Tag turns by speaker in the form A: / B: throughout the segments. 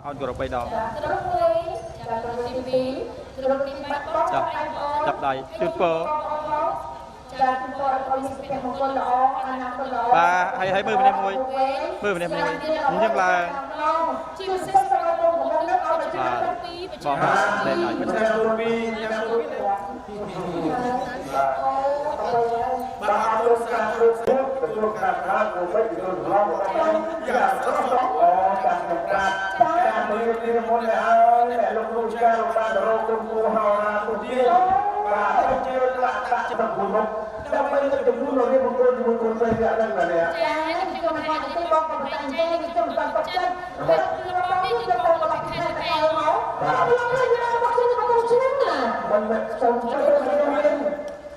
A: អោនគោរព3ដង
B: ក្រុម1ចាក្រុមទី2ក្រុមទី3បង
A: ចាប់ចាប់ដៃជូនពរ
B: ចាជូនពរឲ្យមានសុភមង្គលល្អអនាគតល្អ
A: បាទហើយហើយមើលម្នាក់មួយមើលម្នាក់មួយញញឹមឡើង
B: ជាពិសេសសម្រាប់បងប្អូននឹងឲ្យប្រជាជនពីប្រជា
A: បងបាទលែងឲ្យ
C: ញ៉ាំទូពីញ៉ាំទូពីបាទអរគុណសាធុទទួលការប្រាថ្នាទៅទទួលឡងយ៉ាងស្រស់អូតាមក្រាបតាមនេះទីមុនហើយអ្នកលោកគ្រូចាលោកបានរកគុំគូហោរាទុទាបាទជាលក្ខណៈចំពោះមុខដើម្បីលើកចំនួនរៀបមង្គលជាមួយគុណស្រីអ្នកហ្នឹងណាអ្នក
B: ចានេះខ្ញុំមិនថាទេបងក៏មិនតែទេខ្ញុំមិនបានតចិត្តតែខ្ញុំនេះខ្ញុំបងក៏ខែតែមកបាទខ្ញុំមកខ្ញុំមកឆ្នាំណា
C: មិនមែនសូមជួយខ្ញុំមាន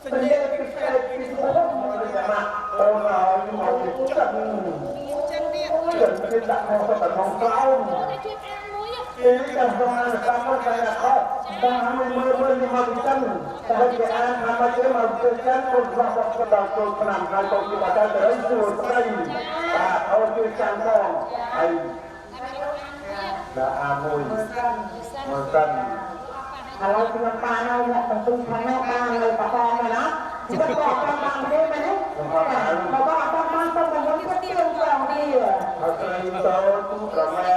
C: សញ្ញាពីផ្លែពីស្មុំមកទៅមកអូនឲ្យមកពីចិត្តចិនទៀតចិនដាក់មកទៅក្នុងក្រោម
B: តែជួយអានមួយ
C: គេចាំក្នុងអានតាមមកតែអត់តាមមើលមើលមកពីចិនតែគេអានថាមកគេមកពីចិនគុណរបស់គាត់ដល់ចូលឆ្នាំហើយទៅពីបាត់ទៅសួរស្រីបាទអូនជួយចាំផងហើយដល់អាមួយមួយសិន
D: ឥឡូវខ្ញុំបានហើយអ្នកបន្ទូខាងនេះបាននៅបតងហើយណាខ្ញុំក៏អត់បានទេមែនទេបើបងអត់បានទៅមកវិញទៅទៀងចង់នេះ
C: ហើយស្រីតូចប្រម៉ែ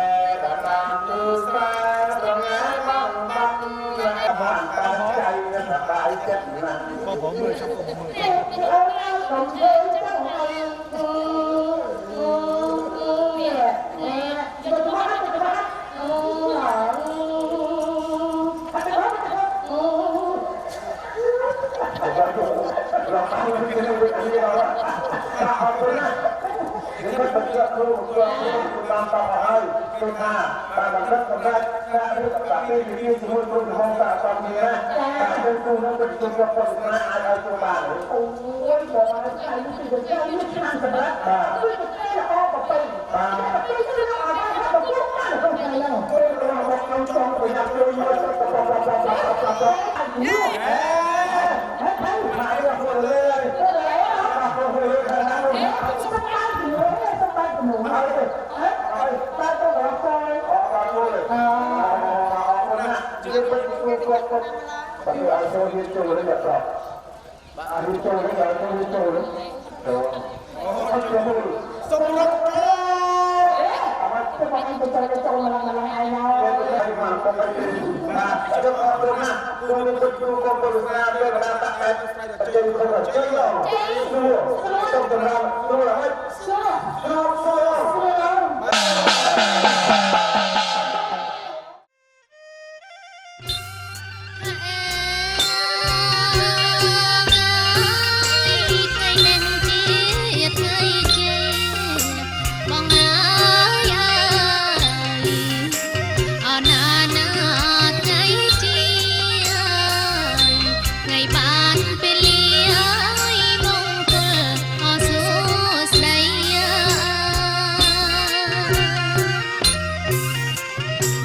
C: ដល់តាមទូស្រាប្រម៉ែបងបាត់បានតាមចៃសប្បាយចិត្តណាស់
E: បងបងមើលចាំបងមើល
D: អូនឲ្យកុំធ្វើចឹងហើយនេះនេះទៅមកទៅមកអូអត់ទៅអូ
C: เราตั้งที่นี่ไว้ที่เราอะขอบคุณนะนี่เป็นเรื่องครูเรื่องครูตามต่อให้ตัวข้าตามแบบนั้นได้แค่เรื่องแบบนี้ที่สมมติคุณห้องสาวตอนนี้นะแต่เป็นครูนั้นเป็นตัวคนนะเอาตัวบา
D: โอ้ยบอกว่าใครรู้สึกจะเจ้าลูกชายสำลักด้วยจะเจ้าออกไปไปซื้อออกมาถ้าบอกว่าบ้านคนไทยแล้ว
C: ก็เราบอกน้องจองไปยักษ์เลย
D: เฮ้ยเฮ้ย
C: มาเรื่องคนเลยมาคนเลยขนาดนั้น
D: สบายหูสบายหู
C: เอาเลย
D: เฮ้ยตาตัวหัวใจ
C: ออกมาเลยออกมานะเรียกเป็นตัวตัวตัวตอนนี้เอาตัวที่ตัวเลยแบบอาฮิโตเลยเอาตัวที่ตัวเลยตัวเอาตัวมือ
E: สมรสโต
D: จะบอกให้ใจจะจงมาลังไอ้เนาะ
C: มาเจ้าของตัวนะตัวเป็นตัวตัวตัวตัวเรื่องการตัดแต่เจ้าคนเจ้าสู้ต้องทำตัวให้
D: สู้
C: สู้สู้
D: สู้
F: ថ្ងៃនេះជាថ្ងៃជ័យបងអើយអើយអណាណាថ្ងៃជាថ្ងៃបានពេលលាយមង្គលអសួស្ដី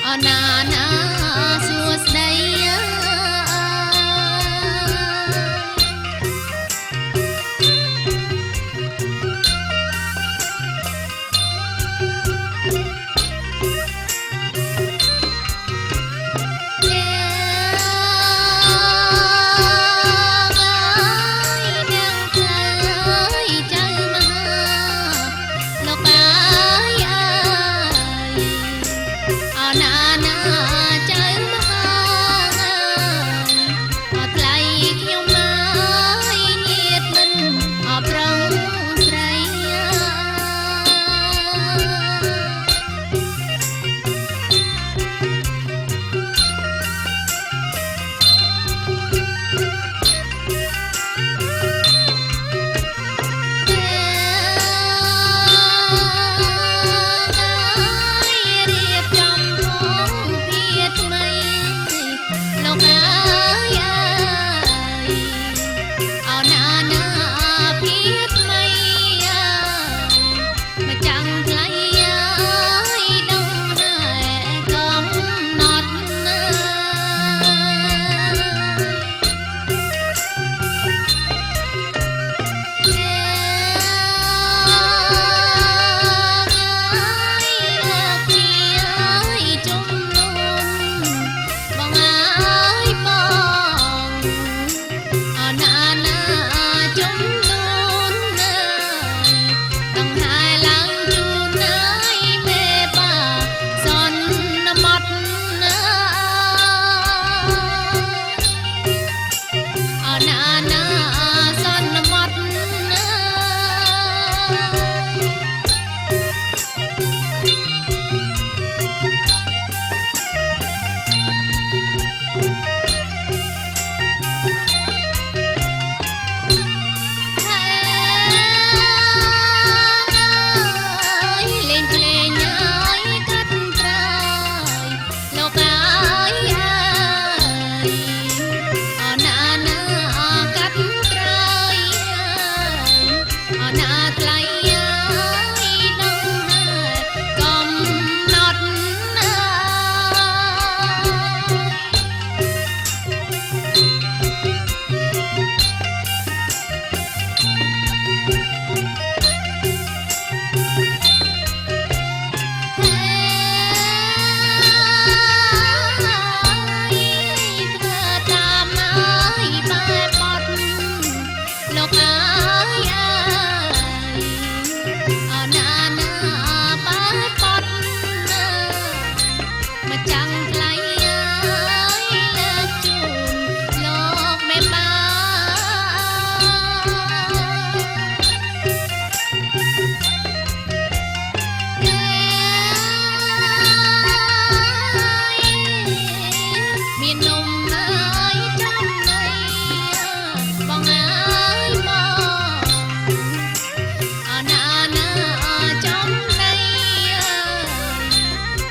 F: អណាណាសួស្ដី លោកអើយអើយអណាណា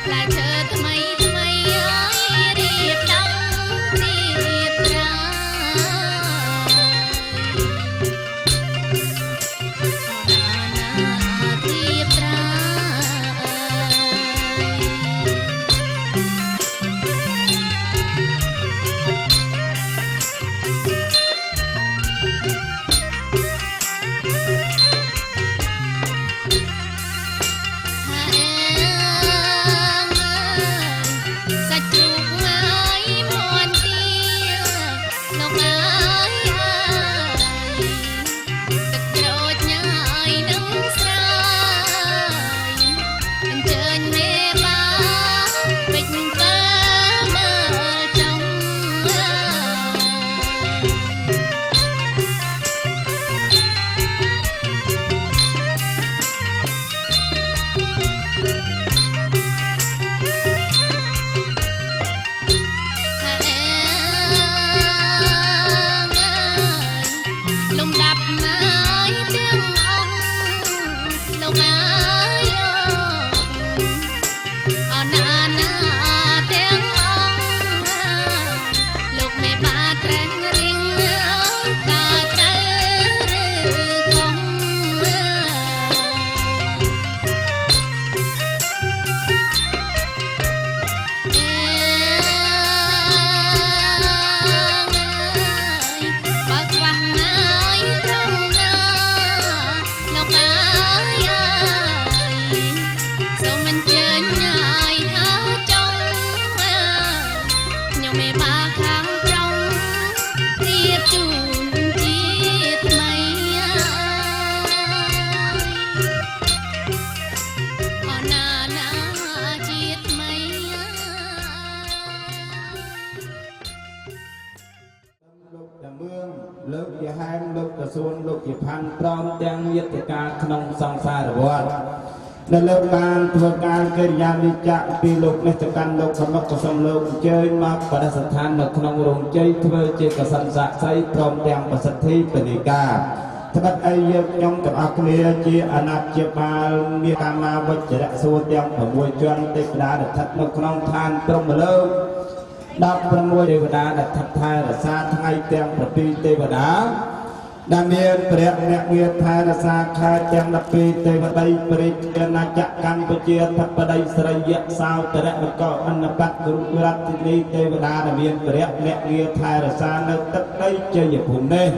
F: ផ្លែឈើថ្មីថ្មីអើយរៀបចំរៀបត្រាណារៀបត្រា សាច់ជ្រូកហើយមន់ទាលោកអើយអើយទឹកក្រូចញ៉ាយនឹងស្រាយអញ្ជើញមេបាពេចបើមើលចុងអើយ លំដាប់ណាយទាំងអង្គលោកអើយអណាណាទាំងអង្គលោកមេបាត្រេងរៀងតាត្រូវឬខំ បើខ្វះណាយត្រង់ណាលោកអើយអើយសូមអញ្ជើញណាយថាចង់ខ្ញុំមេបាខាងត្រង់រៀបជូនជាថ្មីអណាណាជាថ្មី
G: លោកតាមឿងលោកជាហែមលោកតាសួនលោកជាផាន់ព្រមទាំងញាតិកាក្នុងសង្សារវដ្តដែលលោកបានធ្វើការកិរិយានិច្ចពីលោកនេះទៅកាន់លោកសមុខក៏សូមលោកអញ្ជើញមកបដិស្ថាននៅក្នុងរោងជ័យធ្វើជាកសិនសាក្សីព្រមទាំងប្រសិទ្ធិពនិកាត្បិតអីយើងខ្ញុំទាំងអស់គ្នាជាអាណាព្យាបាលមានកាមាវចរៈសួរទាំង6ជាន់ទេវតាដែលស្ថិតនៅក្នុងឋានព្រហ្មលោក16ទេវតាដែលស្ថិតថែរក្សាថ្ងៃទាំង7ទេវតាដែលមានព្រះអ្នកងារថែរក្សាខែទាំង12ទេវតីព្រះជាណាចក្រកម្ពុជាធិបតីស្រីយៈសោតរៈកោអនបត្តរុរតនីទេវតាដែលមានព្រះអ្នកងារថែរក្សានៅទឹកដីជ័យភូមិនេះ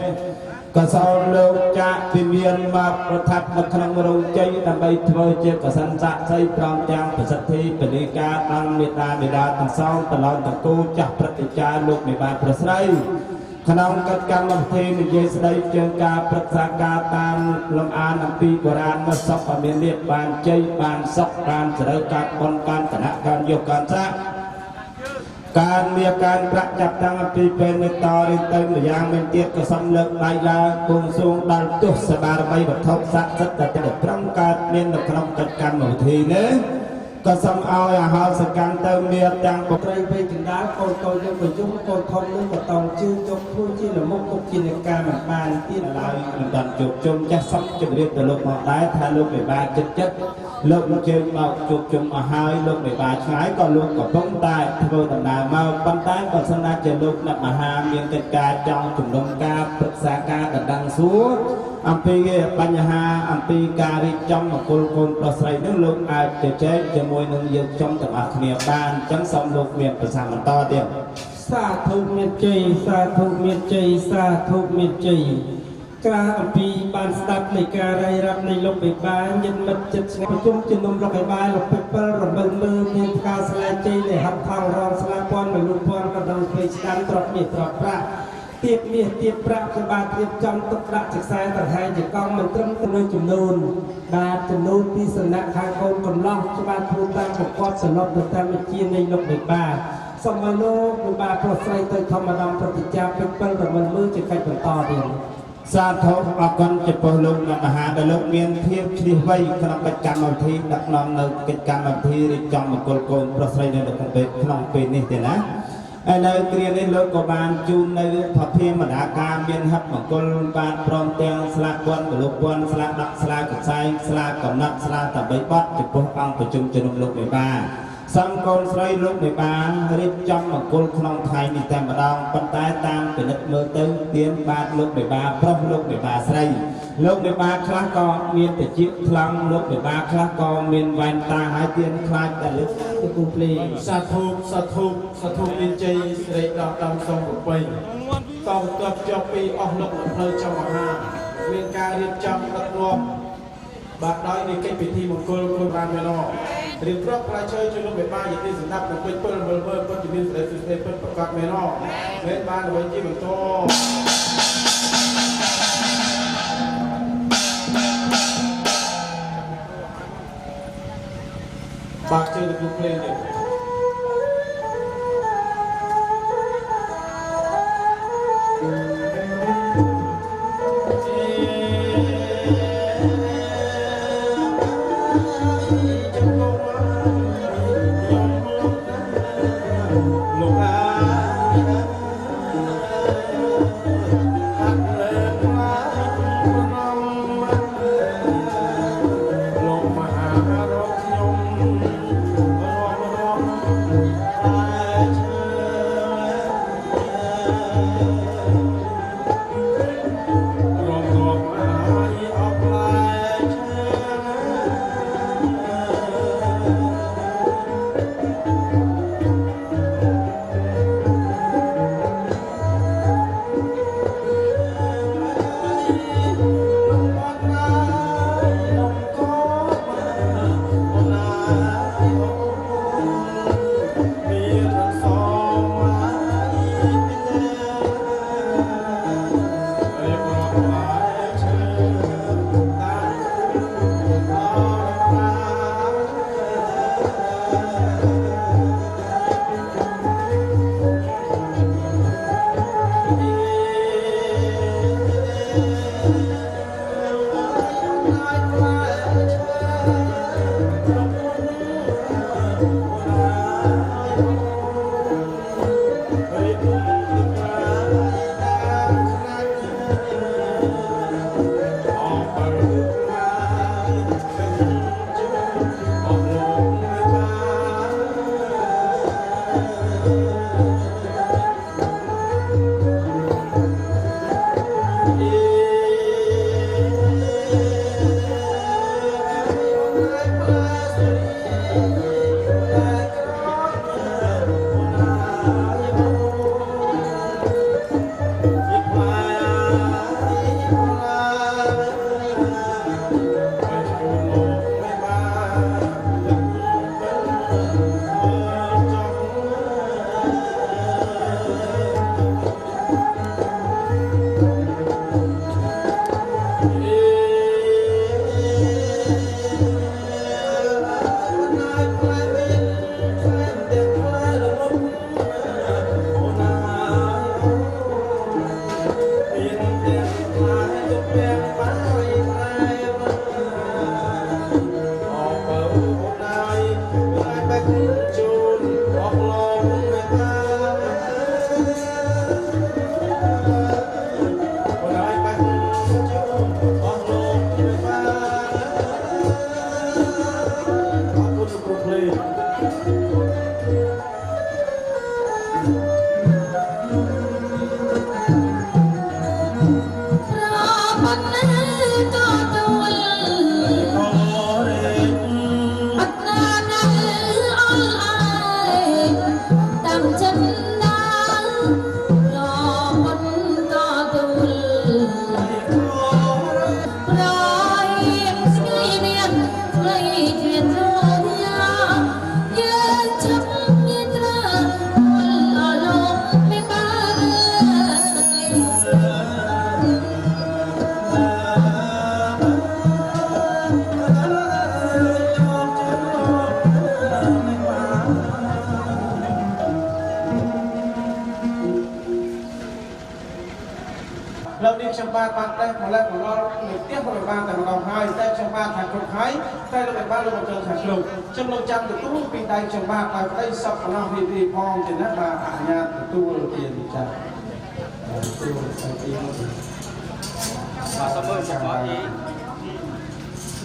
G: ក៏សូមលោកចាកវិមានមកប្រថាប់នៅក្នុងរោងជ័យដើម្បីធ្វើជាកសិនសាក្សីព្រមទាំងប្រសិទ្ធិពនិកាដល់មេតាបិតាទាំងសងតឡងតកូលចាស់ព្រឹទ្ធាចារ្យលោកមេបាប្រស្រីក្នុងកិច្ចកម្មវិធីនិយាយស្ដីជើងការប្រឹក្សាការតាមលំអានអំពីបុរាណមកសុខឲ្យមានលៀបបានជ័យបានសុខបានសេរីការបុណ្យការឋានៈការយកការប្រាក់ការមានការប្រាក់ចាប់តាំងអំពីពេលនេះតរៀនទៅម្យ៉ាងវិញទៀតក៏សំលើកដៃឡើងគង់សួងដល់ទស្សបារមីវត្ថុស័ក្តិសិទ្ធិដែលត្រង់កើតមាននៅក្នុងកិច្ចកម្មវិធីនេះក៏សូមឲ្យអាហារសកម្មទៅមានទាំង
H: ត្រីវ័យកណ្ដាលកូនតូចយើងប្រយុទ្ធកូនធំនឹងក៏តងជើងយកខ្លួនជាលមុខទុកជាអ្នកការមិនបានទៀត
G: ឡើយមិនដល់ជួបជុំចាស់សុខជម្រាបទៅលោកមកដែរថាលោកមេបាចិត្តចិត្តលោកអញ្ជើញមកជួបជុំអស់ហើយលោកមេបាឆ្ងាយក៏លោកកំពុងតែធ្វើដំណើរមកប៉ុន្តែក៏សិនណាជាលោកអ្នកមហាមានកិច្ចការចង់ជំនុំការប្រឹក្សាការដណ្ដឹងសួរអំពីបញ្ហាអំពីការរៀបចំមង្គលកូនប្រុសស្រីនឹងលោកអាចជជែកជាមួយនឹងយើងខ្ញុំទាំងអស់គ្នាបានអញ្ចឹងសូមលោកមានប្រសាសន៍បន្តទៀត
H: សាធុមានជ័យសាធុមានជ័យសាធុមានជ័យក្រាអំពីបានស្ដាប់នៃការរាយរាប់នៃលោកបេបាញាតិមិត្តចិត្តស្ងាត់ប្រជុំជំនុំលោកបេបាលោកពេជ្រពិលរមិលមើលមានផ្កាស្លែជ័យនៃហត់ថងរងស្លាពាន់មលុពាន់កណ្ដឹងពេកស្ដាំទ្រព្យមាសទ្រព្យប្រាក់ទៀបមាសទៀបប្រាក់សម្រាប់រៀបចំទុកដាក់ជាខ្សែដង្ហែជាកង់មិនត្រឹមតែនៅចំនួនបាទចំនួនពីសំណាក់ខាងកូនកំឡោះច្បាស់ធ្វើតាមប្រកបសន្លប់ទៅតាមវិជានៃលោកបេបាសូមឲ្យលោកបេបាប្រុសស្រីទៅធម្មដំប្រតិចាពេជ្រពិលរមិលមើលជាកិច្ចបន្តទៀត
G: សាធុអរគុណចំពោះលោកអ្នកមហាដែលលោកមានភាពឆ្លៀសវៃក្នុងកិច្ចកម្មវិធីដឹកនាំនៅកិច្ចកម្មវិធីរៀបចំមង្គលកូនប្រុសស្រីនៅក្នុងពេលក្នុងពេលនេះទេណាហើយនៅគ្រានេះលោកក៏បានជូននៅភភាមដាការមានហិតមង្គលបានព្រមទាំងស្លាកពាន់មលុពាន់ស្លាកដាក់ស្លាកកសែងស្លាកកំណត់ស្លាតបីបត់ចំពោះអង្គប្រជុំជំនុំលោកមេបា សង្កូនស្រីលោកមេបារៀបចំមង្គលក្នុងថ្ងៃនេះតែម្ដងប៉ុន្តែតាមពិនិត្យមើលទៅទៀនបាទលោកមេបាប្រុសលោកមេបាស្រីលោកមេបាខ្លះក៏មានតិចថ្លង់លោកមេបាខ្លះក៏មានវ៉ែនតាហើយទៀនខ្លាចតែលើកទៅគូភ្លេង
I: សាធុសាធុសាធុមានជ័យស្រីដល់ដំសូមប្របីតបតបចុះពីអស់លោកផ្លូវចុងមហាមានការរៀបចំដឹកនាំបាទដោយនៃកិច្ចពិធីមង្គលគុណបានមេណរៀបរាប់ផ្លែឈើជលំបេបាយទីសម្រាប់នឹងពេជ្រពិលមើលមើលពិតជាមានស្រីសុស្ដីពិតប្រកបមេណមេបានអ្វីជាបន្តបាទជើងលោកភ្លេងនេះ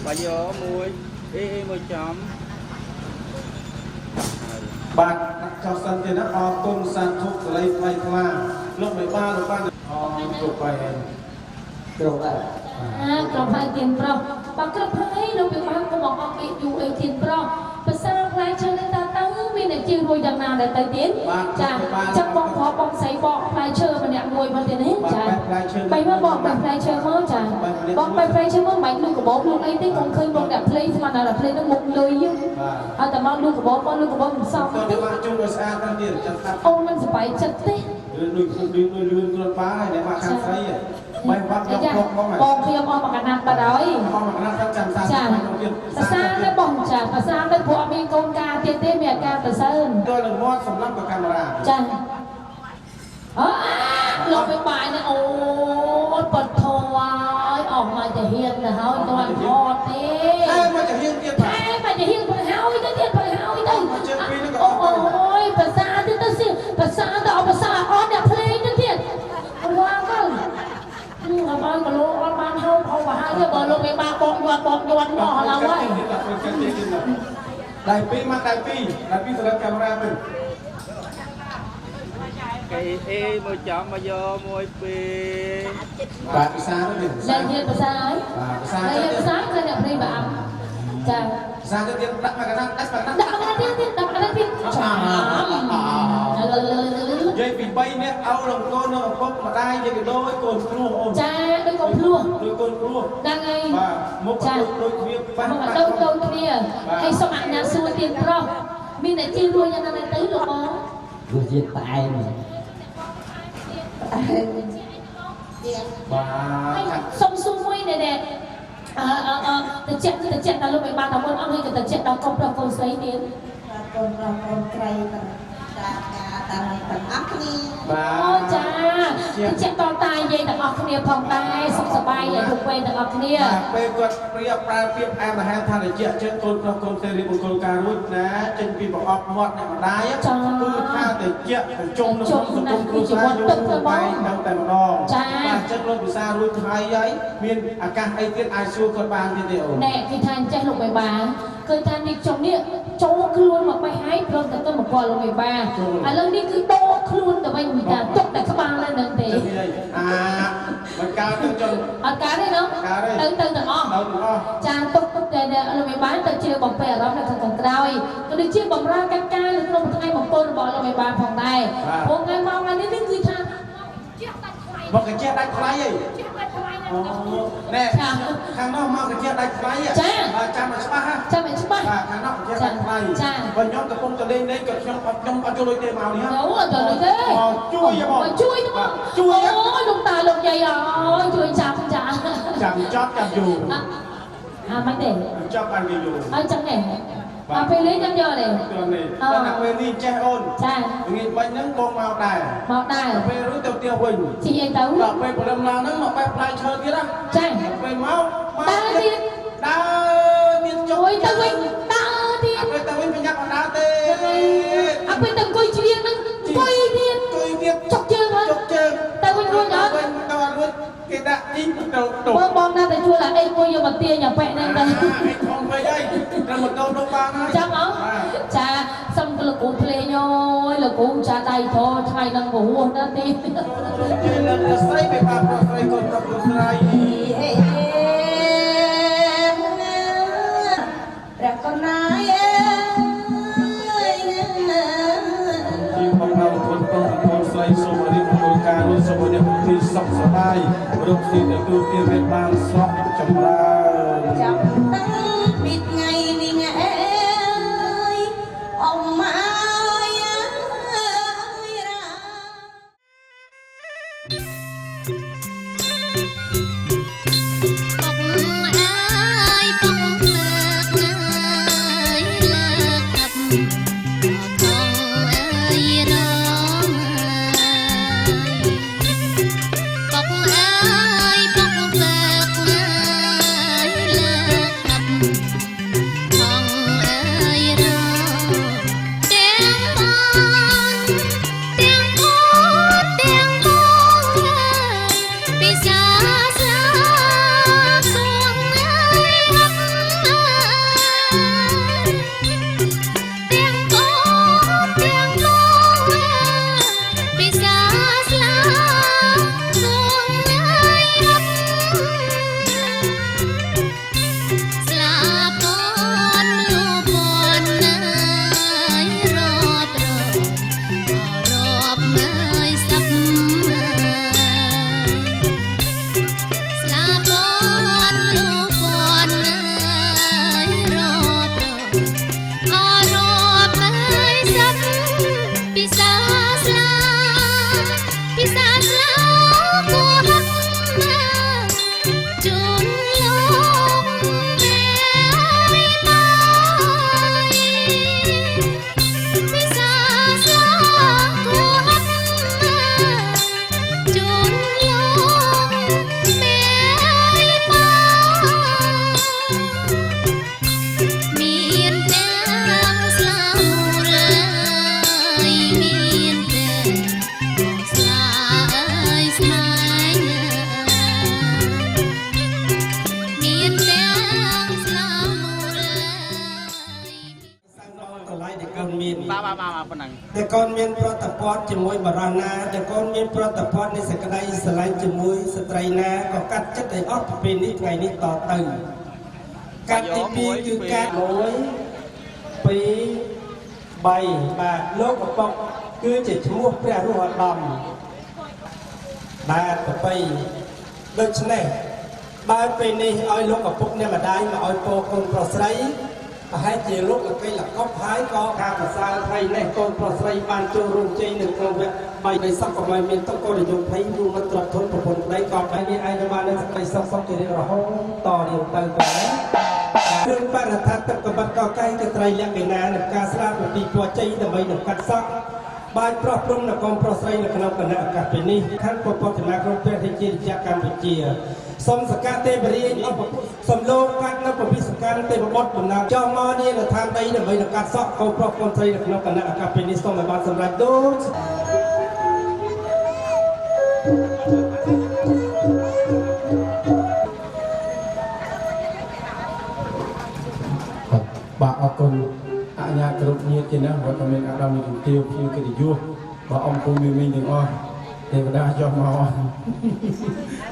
G: បាទយកមួយអេមួយចំ
I: បាទដាក់ចុះសិនទៀតណាអរគុណសាធុសរីថ្លៃថ្លាលោកមេបាលោកបានអរគ្រប់ហើយ
D: គ្រប់ហើយ
B: អាក្រុមហើយទៀនប្រុសបើគ្រប់ហើយលោកពិបាកក៏មកអត់គេយូរអីទៀនប្រុសភាសាផ្លែឈើនឹងតើទៅមានអ្នកជឿរួចយ៉ាងណាដែរទៅទៀតចាចាំបងប្រុសបងស្រីបកផ្លែឈើម្នាក់មួយមកទៀតនេះចាបីមកបកបែបផ្លែឈើមកចាបងបែបផ្លែឈើមកមិនលូកកបោបលូកអីទេកុំឃើញបងអ្នកភ្លេងស្មានដល់ភ្លេងនឹងមុខលុយអត់តែមកលូកកបោបមកលូកកបោបមិនសម
I: ទេបាទជុំឲ្យស្អាតទៅទៀតចាំស្អាត
B: អូនមិនសប្បាយចិត្តទេ
I: ដូចដូចដូចលឿនគ្រាន់ប៉ាហើយអ្នកមកខាងស្រីបាយបាត់យកមកមក
B: បងខ្ញុំអស់មកកណាត់បាត់ហើយ
I: អស់មកកណាត់ចាំសា
B: ចាភាសាទៅបងចាភាសាទៅព្រោះអត់មានកូនការទៀតទេមានអាការប្រសើរ
I: ដល់នឹងមាត់សម្រាប់កាមេរ៉ា
B: ចាអើលោកไปបាយនេះអូនបត់ធေါ်ហើយអស់មកจะហ៊ានទៅហើយតន់ថតទេ
I: តែមកจะហ៊ានទៀត
B: តែមកจะហ៊ានទៅហើយទៅទៀតទៅហើយទៅអូយភាសាទៀតទៅសិភាសាទៅអភាសាអត់អ្នកភ្លេងទៅទៀតរាល់ទៅនេះអត់បានគីឡូអត់បានហូបហូបហើយទេបើលោកមេបាបកយន់បកយន់អស់ឡើយហើយ
I: ដៃពីរមកដៃពីរដៃពីរសម្រាប់កាមេរ៉ាវិញ
G: គេអេមួយចំមកយកមួយពីរ
I: បាទភាសាទៅទៀត
B: លែងទៀតភាសាហើយ
I: បាទភាសា
B: លែងភាសាគឺអ្នកព្រីបាចា
I: ភាសាទៅទៀតដាក់មកកណាត់ដាក់មកកណាត់
B: ដាក់មកកណាត់ទៀតដាក់មកកណាត់ទៀត
I: ចាំនិយាយពី3នាក់ឪនឹងកូននឹងឪពុកម្ដាយនិយាយពីដូចកូនភ្លោះអូន
B: ចាដូចកូនភ្លោះ
I: ដូចកូនភ្លោះ
B: ហ្នឹងហើយ
I: បាទមុខដូចគ្នាប៉ះ
B: មុខដូចដូចគ្នាហើយសូមអនុញ្ញាតសួរទៀតប្រុសមានអ្នកជឿរួចយ៉ាងណាទៅលោកបង
D: រសជាតិផ្អែម
I: បាទ
B: សុំសួរមួយនេះដែរអឺអឺទៅចិត្តទៅចិត្តដល់លោកមិនបានដល់មុនអស់នេះក៏ទៅចិត្តដល់កូនប្រុសកូនស្រីទៀត
D: កូនប្រុសកូនស្រីតាការតាមនេះទាំងអស់គ្នា
I: បាទ
B: អូចាទៅចិត្តដល់តាយាយទាំងអស់គ្នាផងដែរសុខសប្បាយឲ្យគ្រប់ពេលទាំងអស់គ្នា
I: ពេលគាត់ព្រាប្រើពាក្យផ្អែមល្ហែមថាត្រជាក់ចិត្តកូនប្រុសកូនស្រីរៀបមង្គលការរួចណាចេញពីប្រអប់មាត់អ្នកម្ដាយគឺថាត្រជាក់ប្រជុំនៅក្នុងសង្គមគ្រួសារយូរបែងនៅតែម្ដងបាទចិត្តលោកពិសារួចថ្ងៃហើយមានឱកាសអីទៀតអាចសួរគាត់បានទៀតទេអូន
B: ណែគេថាចេះលោកបេបាគឺថានេះចុងនេះចូលខ្លួនមកបេះហើយព្រមតែទៅមកគាត់លោកបេបាឥឡូវនេះគឺដកខ្លួនទៅវិញថាទុកតែក្បាលនៅនឹងទេ
I: អាមិនកើតទៅចុង
B: អត់កើតទេណោះទៅទៅទាំងអស់ចាទុកតែលោកបេបាទៅជាបំពេអារម្មណ៍នៅខាងក្រោយក៏ដូចជាបំរើកិច្ចការនៅក្នុងថ្ងៃមង្គលរបស់លោកបេបាផងដែរព្រោះថ្ងៃមកថ្ងៃនេះគឺថា
I: មកកាជះដាច់ថ្លៃហីណែខាងនោះមកកាជះដាច់ថ្លៃចាំឲ្យច្បាស់
B: ចាំឲ្យច្បាស់
I: បាទខាងនោះកាជះដាច់ថ្លៃបើខ្ញុំកំពុងតែលេងលេងក៏ខ្ញុំអត់ខ្ញុំអត់ចូលលុយទេមកនេះ
B: អូអត់ចូលលុយទេ
I: មកជួយមក
B: ជួយទៅមកជួយអូលោកតាលោកយាយអើយជួយចាំចា
I: ចាំចប់ចាំយូរ
B: អាមិនទេ
I: ចប់បានគេយូរ
B: អញ្ចឹងទេអត់ពេលលេងចាំយកទេ
I: នេះតែពេលនេះចេះអូន
B: ចា
I: ងាយបាញ់ហ្នឹងបងមកដែរ
B: មកដែរ
I: ពេលរួចទៅផ្ទះវិញ
B: ជីអីទៅ
I: ដល់ពេលព្រលឹមឡើងហ្នឹងមកបែបផ្លែឈើទៀតណា
B: ចា
I: ពេលមក
B: ដើរទៀត
I: ដើរទៀតចុះ
B: ទៅវិញដើរទៀត
I: ពេលទៅវិញប្រញាប់អត់ដើរទេ
B: អត់ពេលទៅអង្គុយច្រៀងហ្នឹងអង្គុយទៀត
I: អង្គុយទៀត
B: ចុកជើង
I: ចុកជើង
B: ទៅវិញរួចអត់
I: វិញទៅអត់រួចគេដាក់ជីទៅទៅ
B: បងបងណាតែជួលអាអីមួយយកមកទាញអាប៉ែហ្នឹងទៅ
I: អីធំពេកហើយត្រូវម៉ូតូនោះបានហើយ
B: ចាំអត់ចាសុំលោកគ្រូភ្លេងអូយលោកគ្រូចាដៃធរថ្ងៃហ្នឹងព្រោះណាស់ទេ
I: គេលើកស្រីពេលបាប្រុសស្រីកូនប្រុសកូនស្រី
D: ព្រះកណាយ
I: ជាបងប្អូនកូនប្រុសកូនស្រីសូមរៀបមង្គលការនោះសូមឲ្យអ្នកទីសុខសប្បាយរកស៊ីទទួលទានបានស្រស់ចម្រើន
D: ចាំតាំងពីថ្ងៃនេះអើយអ៊ំម៉ាយអើយរ៉ា
F: ពុកអើយពុកលើកណាយលើកអាប់ថងអើយរងពុកអើយពុកលើកណាយលើកអាប់
H: កូនមាន
G: បាទបាទបាទប៉ុណ្ណឹង
H: ដែលកូនមានប្រតិបត្តិជាមួយបរិណាដែលកូនមានប្រតិបត្តិនៃសេចក្តីស្រឡាញ់ជាមួយស្ត្រីណាក៏កាត់ចិត្តឲ្យអស់ពីពេលនេះថ្ងៃនេះតទៅកាត់ទី2គឺកាត់1 2 3បាទលោកឪពុកគឺជាឈ្មោះព្រះរស់ឧត្តមបាទប្របីដូច្នេះបើពេលនេះឲ្យលោកឪពុកអ្នកម្ដាយមកឲ្យពោកូនប្រុសស្រីប្រហែលជាលោកលកៃលកប់ហើយក៏ការប្រសើរថ្ងៃនេះកូនប្រុសស្រីបានចូលរួមជ័យនៅក្នុងវគ្គ3នៃសពកុំឲ្យមានទុក្ខកូនយុភ័យរួមមិត្តទ្រព្យធនប្រពន្ធប្តីក៏បែរនេះឯងបាននៅសេចក្តីសុខសុខជារៀងរហូតតរៀងទៅក៏គ្រឿងបរិថាទឹកកបិតកកៃកត្រីលក្ខណានឹងការស្រាបពីពរជ័យដើម្បីនឹងកាត់សក់បាយប្រុសព្រំនៅកូនប្រុសស្រីនៅក្នុងគណៈឱកាសពេលនេះខាងពពកណាក្នុងព្រះរាជាណាចក្រកម្ពុជាសូមសក្ការទេវរាជអបសំឡូកាត់នៅពវិសកម្មទេវបុត្រតំណាងចောင်းមកនេះនៅឋានដីដើម្បីនឹងកាត់សក់កូនប្រុសកូនស្រីនៅក្នុងគណៈឱកាសពេលនេះសូមឲ្យបានសម្រេចដូច
I: បាទអរគុណអញ្ញាគ្រប់ញាតិជាណាវត្តមានអាដាមជំទាវភ្ញៀវកិត្តិយសបាទអង្គពូមីមីទាំងអស់ទេវតាចុះមក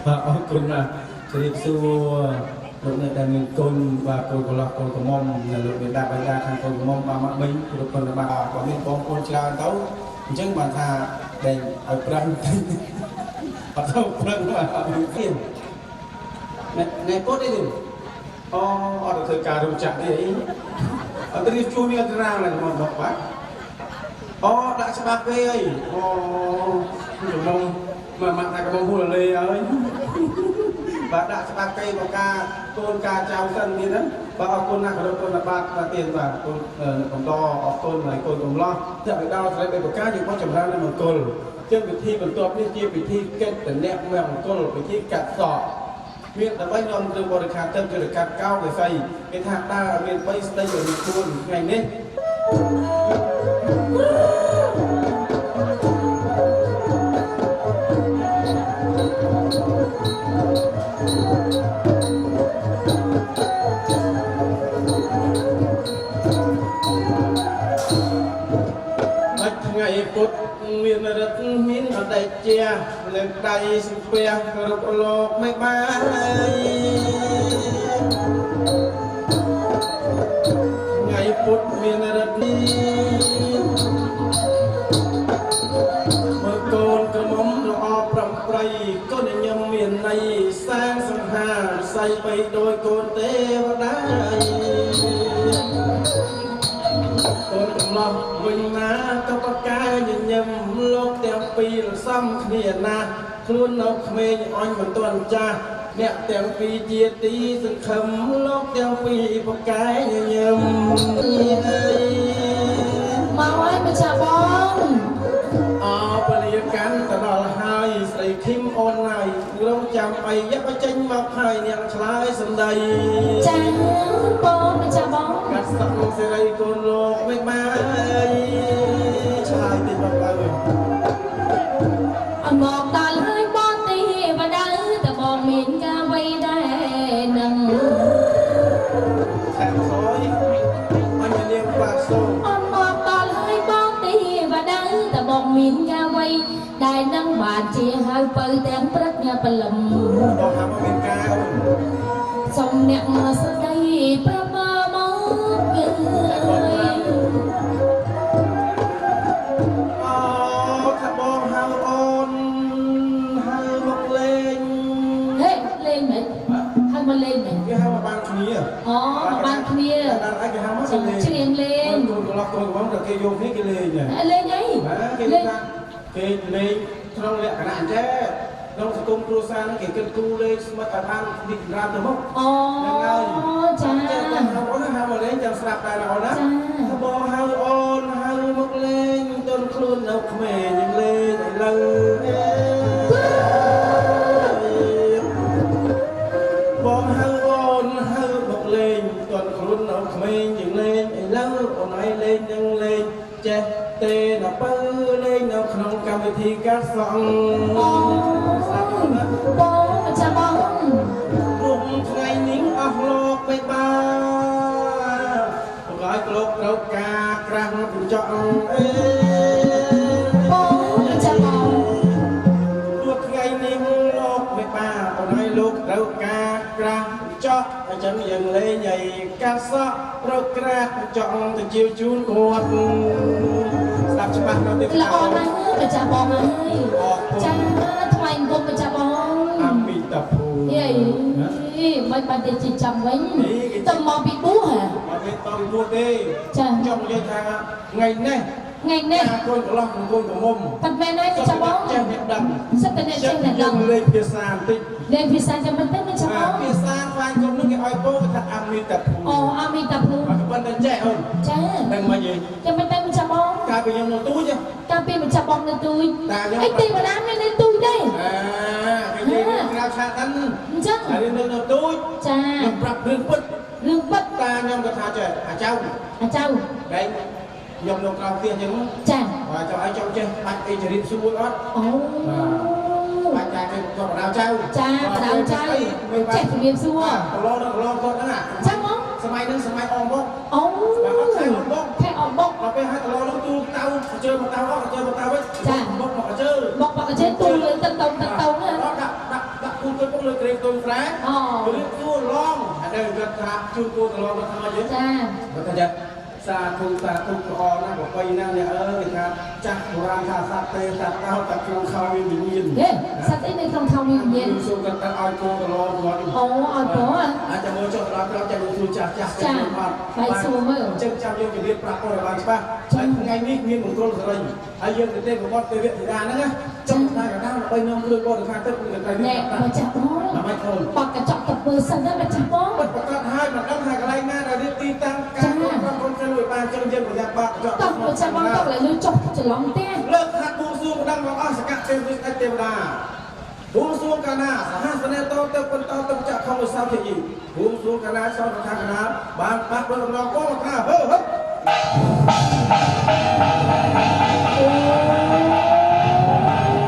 I: បាទអរគុណណាស់ជម្រាបសួរលោកអ្នកដែលមានគុណបាទកូនកន្លោះកូនក្រមុំនិងលោកមេដាបិតាខាងកូនក្រមុំបាទមកវិញគ្រប់គុណបាទបើមានបងប្អូនច្រើនទៅអញ្ចឹងបានថាដែលឲ្យប្រឹងអត់ទៅប្រឹងបាទអត់មានទៀតណែពុតអីទេអូអត់ទៅធ្វើការរោងចក្រទេអីអត់ទៅជួននេះអត់រាងឡើងមកបាទអូដាក់ច្បាប់គេអីអូកំមុំមកថាកំមុំហួរលេហើយបាទដាក់ច្បាប់គេបកាកូនការចៅសិនទៀតណាបាទអរគុណណាស់គោរពគុណបាទបាទទៀតបាទកូនកំដអរគុណហើយកូនកំឡោះតែបិដោស្រីបីបកាយើងមកចម្រើននៅមង្គលចឹងពិធីបន្ទាប់នេះជាពិធីកិត្តនៈមង្គលពិធីកាត់សក់មានដើម្បីនាំគ្រឿងបរិក្ខារទៅគឺកាត់កោកេសីគេថាដើរមាន3ស្ដីឲ្យមាន4ថ្ងៃនេះថ្ងៃពុទ្ធមានរិទ្ធមានអតីជាលើកដៃសំពះគ្រប់លោកមិនបានថ្ងៃពុទ្ធមានរិទ្ធនេះមើលកូនក្រមុំល្អប្រំប្រៃកូនញឹមមានន័យសាងសង្ហាស័យបីដោយកូនទេវតាកូនកំឡោះវិញណាក៏ប្រកែញញឹមលោកទាំងពីរសំគ្នាណាស់ខ្លួននៅក្មេងអញមិនទាន់ចាស់អ្នកទាំងពីរជាទីសង្ឃឹមលោកទាំងពីរប្រកែញញឹម
B: មកហើយម្ចាស់បង
I: អពលាកាន់ទៅដល់ហើយស្រីឃីមអូនហើយរងចាំអីយកបញ្ចេញមកហើយអ្នកឆ្លើយសំដី
B: ចាបងម្ចាស់បង
I: កាត់សក់សេរីកូនលោកមិនបានឆ្លើយតិចមកបើ
B: អត់មកដល់ហើយបងទេវតាតើបងមានការអ្វីដែរនឹង
I: ខាងសយអញនាងបាសូ
B: អត់មកដល់ហើយបងទេវតាតើបងមានការអ្វីដែលនឹងបានជាហើយបើទាំងព្រឹកញ៉ាព្រលឹម
I: បងថាមកមានការអូន
B: សុំអ្នកស្ដីប្រមកគឺ
I: អូថាបងហៅអូនហៅមកលេង
B: ហេលេងមែនហៅមកលេងមែន
I: គេហៅមកបានគ្នា
B: អូមកបានគ្នា
I: ដល់ឯងគេហៅមកលេង
B: ច្រៀងលេង
I: កូនកន្លោះកូនកំដល់គេយកគ្នាគេលេង
B: លេងអី
I: គេលេងគេលេងក្នុងលក្ខណៈអញ្ចឹងក្នុងសង្គមគ្រួសារហ្នឹងគេគិតគូរលេងស្មិតឲ្យបានរីកចម្រើនទៅមុខ
B: អូហ្នឹងហើយចា
I: អូនហៅមកលេងចាំស្រាប់ដែរអូនណាបងហៅអូនហៅមកលេងទន់ខ្លួននៅក្មេងយើងលេងឥឡូវបងហៅអូនហៅមកលេងទន់ខ្លួននៅក្មេងយើងលេងឥឡូវអូនឯងលេងនឹងលេងចេះទេដល់បើលេងនៅក្នុងកម្មវិធីកាត់សក់
B: បងម្ចាស់បង
I: ព្រោះថ្ងៃនេះអស់លោកមិនបាន លោក ត្រូវការក្រាស់កញ្ចក់អេ
B: បងចាំបង
I: ទោះថ្ងៃនេះលោកមេបាអូនហើយលោកត្រូវការក្រាស់កញ្ចក់អញ្ចឹងយើងលេងឲ្យកាត់សក់រកក្រាស់កញ្ចក់ទៅជាវជូនគាត់ស្ដាប់ច្បាស់នៅទី
B: ល្អណាស់ម្ចាស់បងអើយចាថ្វាយអង្គមម្ចាស់បង
I: អមិតាភូ
B: យេមិនបានទេជីចាំវិញទៅមកពីបួសហ៎
I: មកពីតពីបួសទេ
B: ចា
I: ចង់និយាយថាថ្ងៃនេះ
B: ថ្ងៃនេះ
I: កូនកន្លោះកូនកមុំ
B: ប៉ាត់មែនហើយម្ចាស់បង
I: ចេះអ្នកដឹង
B: សិតតែអ្នកចេះអ្នកដឹង
I: លេខភាសាបន្តិច
B: លេខភាសាចាំមិនទេម្ចាស់បង
I: ភាសាខ្វាយគុំនោះគេឲ្យពោគេថាអមិតាភូ
B: អូអមិតាភូ
I: អត់ប៉ុន្តែចេះអូន
B: ចា
I: ដឹងមកយី
B: ចាំមិនទេម្ចាស់បង
I: កាលពីខ្ញុំនៅទូច
B: កាលពីម្ចាស់បងនៅទូចអីទេវតាមាននៅទូចទេ
I: អាគេនិយាយក្រៅឆាកហ្នឹង
B: អញ្ចឹង
I: ហើយនៅទូច
B: ចា
I: ខ្ញុំប្រាប់រឿងពិត
B: រឿងពិត
I: តាខ្ញុំក៏ថាចេះអាចៅ
B: អាចៅ
I: តែខ្ញុំនៅក្រៅផ្ទះអញ្ចឹង
B: ចា
I: បាទចង់ឲ្យចង់ចេះបាច់អីចរិតសួរអត់
B: អូ
I: បាច់ចាគេក៏បដៅចៅ
B: ចាបដៅចៅចេះជំរាបសួរ
I: កឡដល់កឡគាត់ហ្នឹង
B: ចាំមក
I: សម័យហ្នឹងសម័យអងបុក
B: អូ
I: បាទខែអងបុក
B: ខែអងបុក
I: ដល់ពេលហើយកឡដល់ទូតៅជើមកតៅអស់ជើមកតៅវិញ
B: ចា
I: បុកមកជើ
B: បុកមកជើទូលើទឹកតងទឹកតង
I: ដាក់ដាក់ដាក់គូទៅពុកលើក្រេមទុំស្រែ
B: អូ
I: រៀបសួរឡងអានេះគាត់ថាជូនគូកឡគាត់ថាមកយើង
B: ចា
I: គាត់ថាចាសាធុសាធុល្អណាស់ប្របីណាស់អ្នកអើយគេថាចាស់បុរាណថាសត្វទេសត្វតោតែក្នុងខោមានវិញ្ញាណ
B: ហេសត្វអីនៅក្នុងខោមានវិញ្ញាណ
I: សូមគាត់ថាឲ្យគោកឡគាត់
B: អូឲ្យគោ
I: អាចចាំមើលចុះដល់ក្រោយចាំមើលសួរចាស់ចាស់
B: ចាបាយសួរមើល
I: អញ្ចឹងចាំយើងជម្រាបប្រាប់គាត់ឲ្យបានច្បាស់ហើយថ្ងៃនេះមានមង្គលសរិញហើយយើងទៅទេប្រវត្តិទេវធីតាហ្នឹងណាចង់តែកណ្ដាលដើម្បីនាំគ្រឿងបរិខាទឹកនឹងកន្លែង
B: ណែ
I: នេះ
B: មកចាស់បង
I: ដើម្បីធំ
B: បកកញ្ចក់ទៅមើលសិនទៅមកចាស់បង
I: ពិតប្រកបហើយមិនដឹងថាកន្លែងណាដែលរៀបទីតាំងការគ្រប់គ្រងខ្លួនឲ្យបានចឹងយើងប្រយ័ត្នបាក់កញ្ចក់
B: តោះមកចាស់បងតោះឡើយលុយចុះច្រឡំផ្ទះ
I: លើកហាត់បួងសួងដឹងមកអស់សកទេវស្ដេចទេវតាបួងសួងកាលណាសហសនេតទៅបន្តទៅចាក់ខំឧស្សាហ៍ទីបួងសួងកាលណាសោតថាកណាបានបាត់ដោយដំណងកងថាហឺហឺ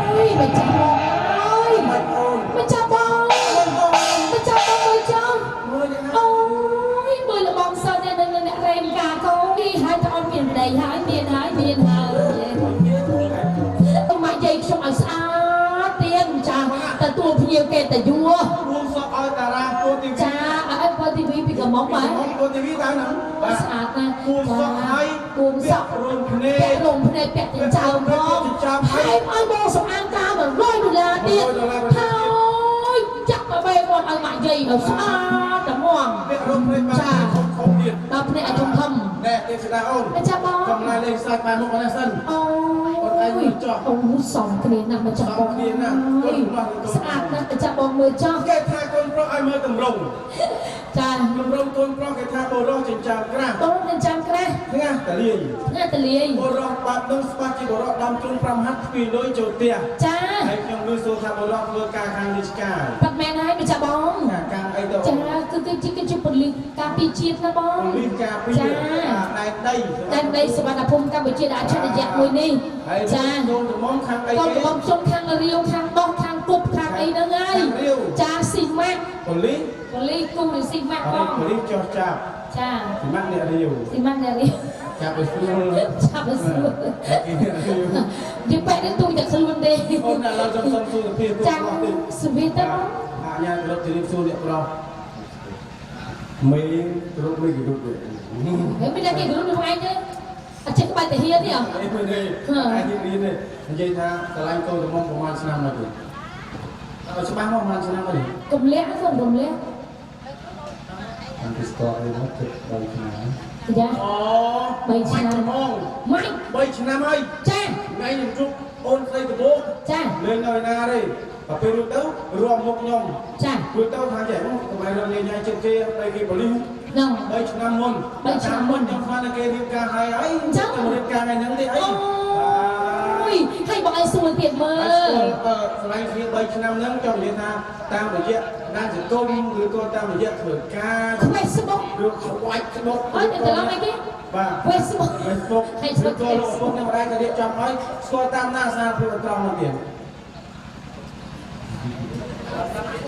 B: អូយមកចាស់បងអើយ
I: មិនអូន
B: មកចាស់បងមកចាស់បងមើលចុះ
I: មើលយ៉ាងណា
B: អូយមើលលបងសិននេះនឹងអ្នករែមការកូននេះហើយត្អូនមានប្តីហើយមានហើយមានហើយអ៊ំមកយាយខ្ញុំឲ្យស្អាតទៀតចាទទួលភ្ញៀវគេតយួរ
I: បួងសួងឲ្យតារាពូទីវី
B: ចាឲ្យពូទីវីពីកំមុំបាទ
I: ពូទីវីតើហ្នឹងបាទ
B: ស្អាតណាស់
I: បួងសួងឲ្យ
B: បួងសក់
I: រួមភ្នែ
B: ពា
I: ក
B: ក់រោមភ្នែកពាក់ចិញ្ចើមផង
I: ចិញ្ចើម
B: ហើយឲ្យបងសម្អាងការ100ដុល្លារទៀត
I: 100ដុល្លារ
B: ហើយចាក់បបេគាត់ឲ្យម៉ាក់យាយឲ្យស្អាតតែហ្មង
I: ពាក់រួមភ្នែកបានធំធំទៀត
B: ដល់ភ្នែកឲ្យធំធំ
I: ណែទេវតាអូន
B: មកចាស់បង
I: កំឡៃលេងសាច់បានមុខនេះសិន
B: អូ
I: អូនឯងមើលចុះ
B: អូសំគ្នាណាស់មកចាស់បង
I: សំគ្នាណាស់កូនប្រុសកូន
B: ស្អាតណាស់មកចាស់បងមើលចុះ
I: គេថាកូនប្រុសឲ្យមើលតម្រង់
B: ចា
I: តម្រង់កូនប្រុសគេថាបុរសចិញ្ចើមក្រាស់
B: បងនឹងចាំក្រាស់
I: ក្រាស់តលាយ
B: ណាតលាយ
I: បុរសបាត់នឹងស្បាច់ជាបុរសដំជូន5ហាត់ទ្វីលុយចូលផ្ទះ
B: ចា
I: ហើយខ្ញុំឮសូរថាបុរសធ្វើការខាងរាជការ
B: ប៉ាត់មែនហើយមកចាស់បង
I: ខាងការអីទៅ
B: ចាគឺជាប៉ូលីសការពារជាតិណាបង
I: ប៉ូលីសការពារ
B: ចា
I: ដែនដី
B: ដែនដីសុវណ្ណភូមិកម្ពុជាដែលអច្ឆរិយៈមួយនេះ
I: ហើយ
B: ចា
I: កូនក្រមុំខាងអី
B: កូន
I: គេ
B: ក្រមុំខ្ញុំខាងរាវខាងដោះខាងគប់ខាងអីហ្នឹងហើយ
I: ខាងរាវ
B: ចាស៊ីម៉ាក់
I: ប៉ូលីស
B: ប៉ូលីសគូឬស៊ីម៉ាក់បង
I: ប៉ូលីសចុះចាប់
B: ចា
I: ស៊ីម៉ាក់អ្នករាវ
B: ស៊ីម៉ាក់អ្នករាវ
I: ចាប់ឲ្យស្រួល
B: ចាប់ឲ្យស្រួល
I: គេអ្នករាវ
B: និយាយបែបនេះទូចតែខ្លួនទេ
I: អូនឥឡូវខ្ញុំសុំសួរសភា
B: ចាំសវិតទៅបង
I: អញ្ញាគោរពជម្រាបសួរអ្នកប្រុសមេគ្រប់មេគ្រប់ទេ
B: ហើយមានតែគេគ្រូនឹងឯងទេអត់ចេះក្បាច់តាហ៊ានទេហ៎
I: អីមើលនេះឯងរៀននេះនិយាយថាស្រឡាញ់កូនក្រមុំប្រហែលឆ្នាំមកទេឲ្យច្បាស់មកប្រហែលឆ្នាំមកទេ
B: កុំលាក់កុំកុំលាក់
G: តាំងពីស្គាល់នេះមកជិត3ឆ្នាំ
B: ចា
I: អូ
B: 3ឆ្នាំ
I: ហ្មង
B: ម៉េច
I: 3ឆ្នាំហើយ
B: ចា
I: ថ្ងៃខ្ញុំជួបអូនស្រីដំបូង
B: ចា
I: លេងនៅណាទេដល់ពេលរួចទៅរួមមុខខ្ញុំ
B: ចា
I: រួចទៅថាចេះកុំឲ្យរត់លេងញ៉ៃចិត្តគេទៅគេប៉ូលីស
B: ហ្នឹង
I: 3ឆ្នាំមុន
B: 3ឆ្នាំមុន
I: ខ្ញុំស្មានតែគេរៀបការហើយអី
B: អញ្ចឹង
I: ទៅរៀបការថ្ងៃហ្នឹងទេអី
B: អូយហើយបងឯងសួរទៀតមើ
I: ហើយ
B: ល
I: ស្គាល់ស្រឡាញ់គ្នា3ឆ្នាំហ្នឹងចង់និយាយថាតាមរយៈដានសង្គមឬក៏តាមរយៈធ្វើការ
B: ខ្វេះស្បុក
I: ឬខ្វាច់ក្បុក
B: អើយតែត្រឡប់អីគេ
I: បាទ
B: Facebook
I: Facebook
B: Facebook
I: ឬក៏លោកឪពុកអ្នកម្ដាយក៏រៀបចំឲ្យស្គាល់តាមណាសារភាពត្រង់មកទៀត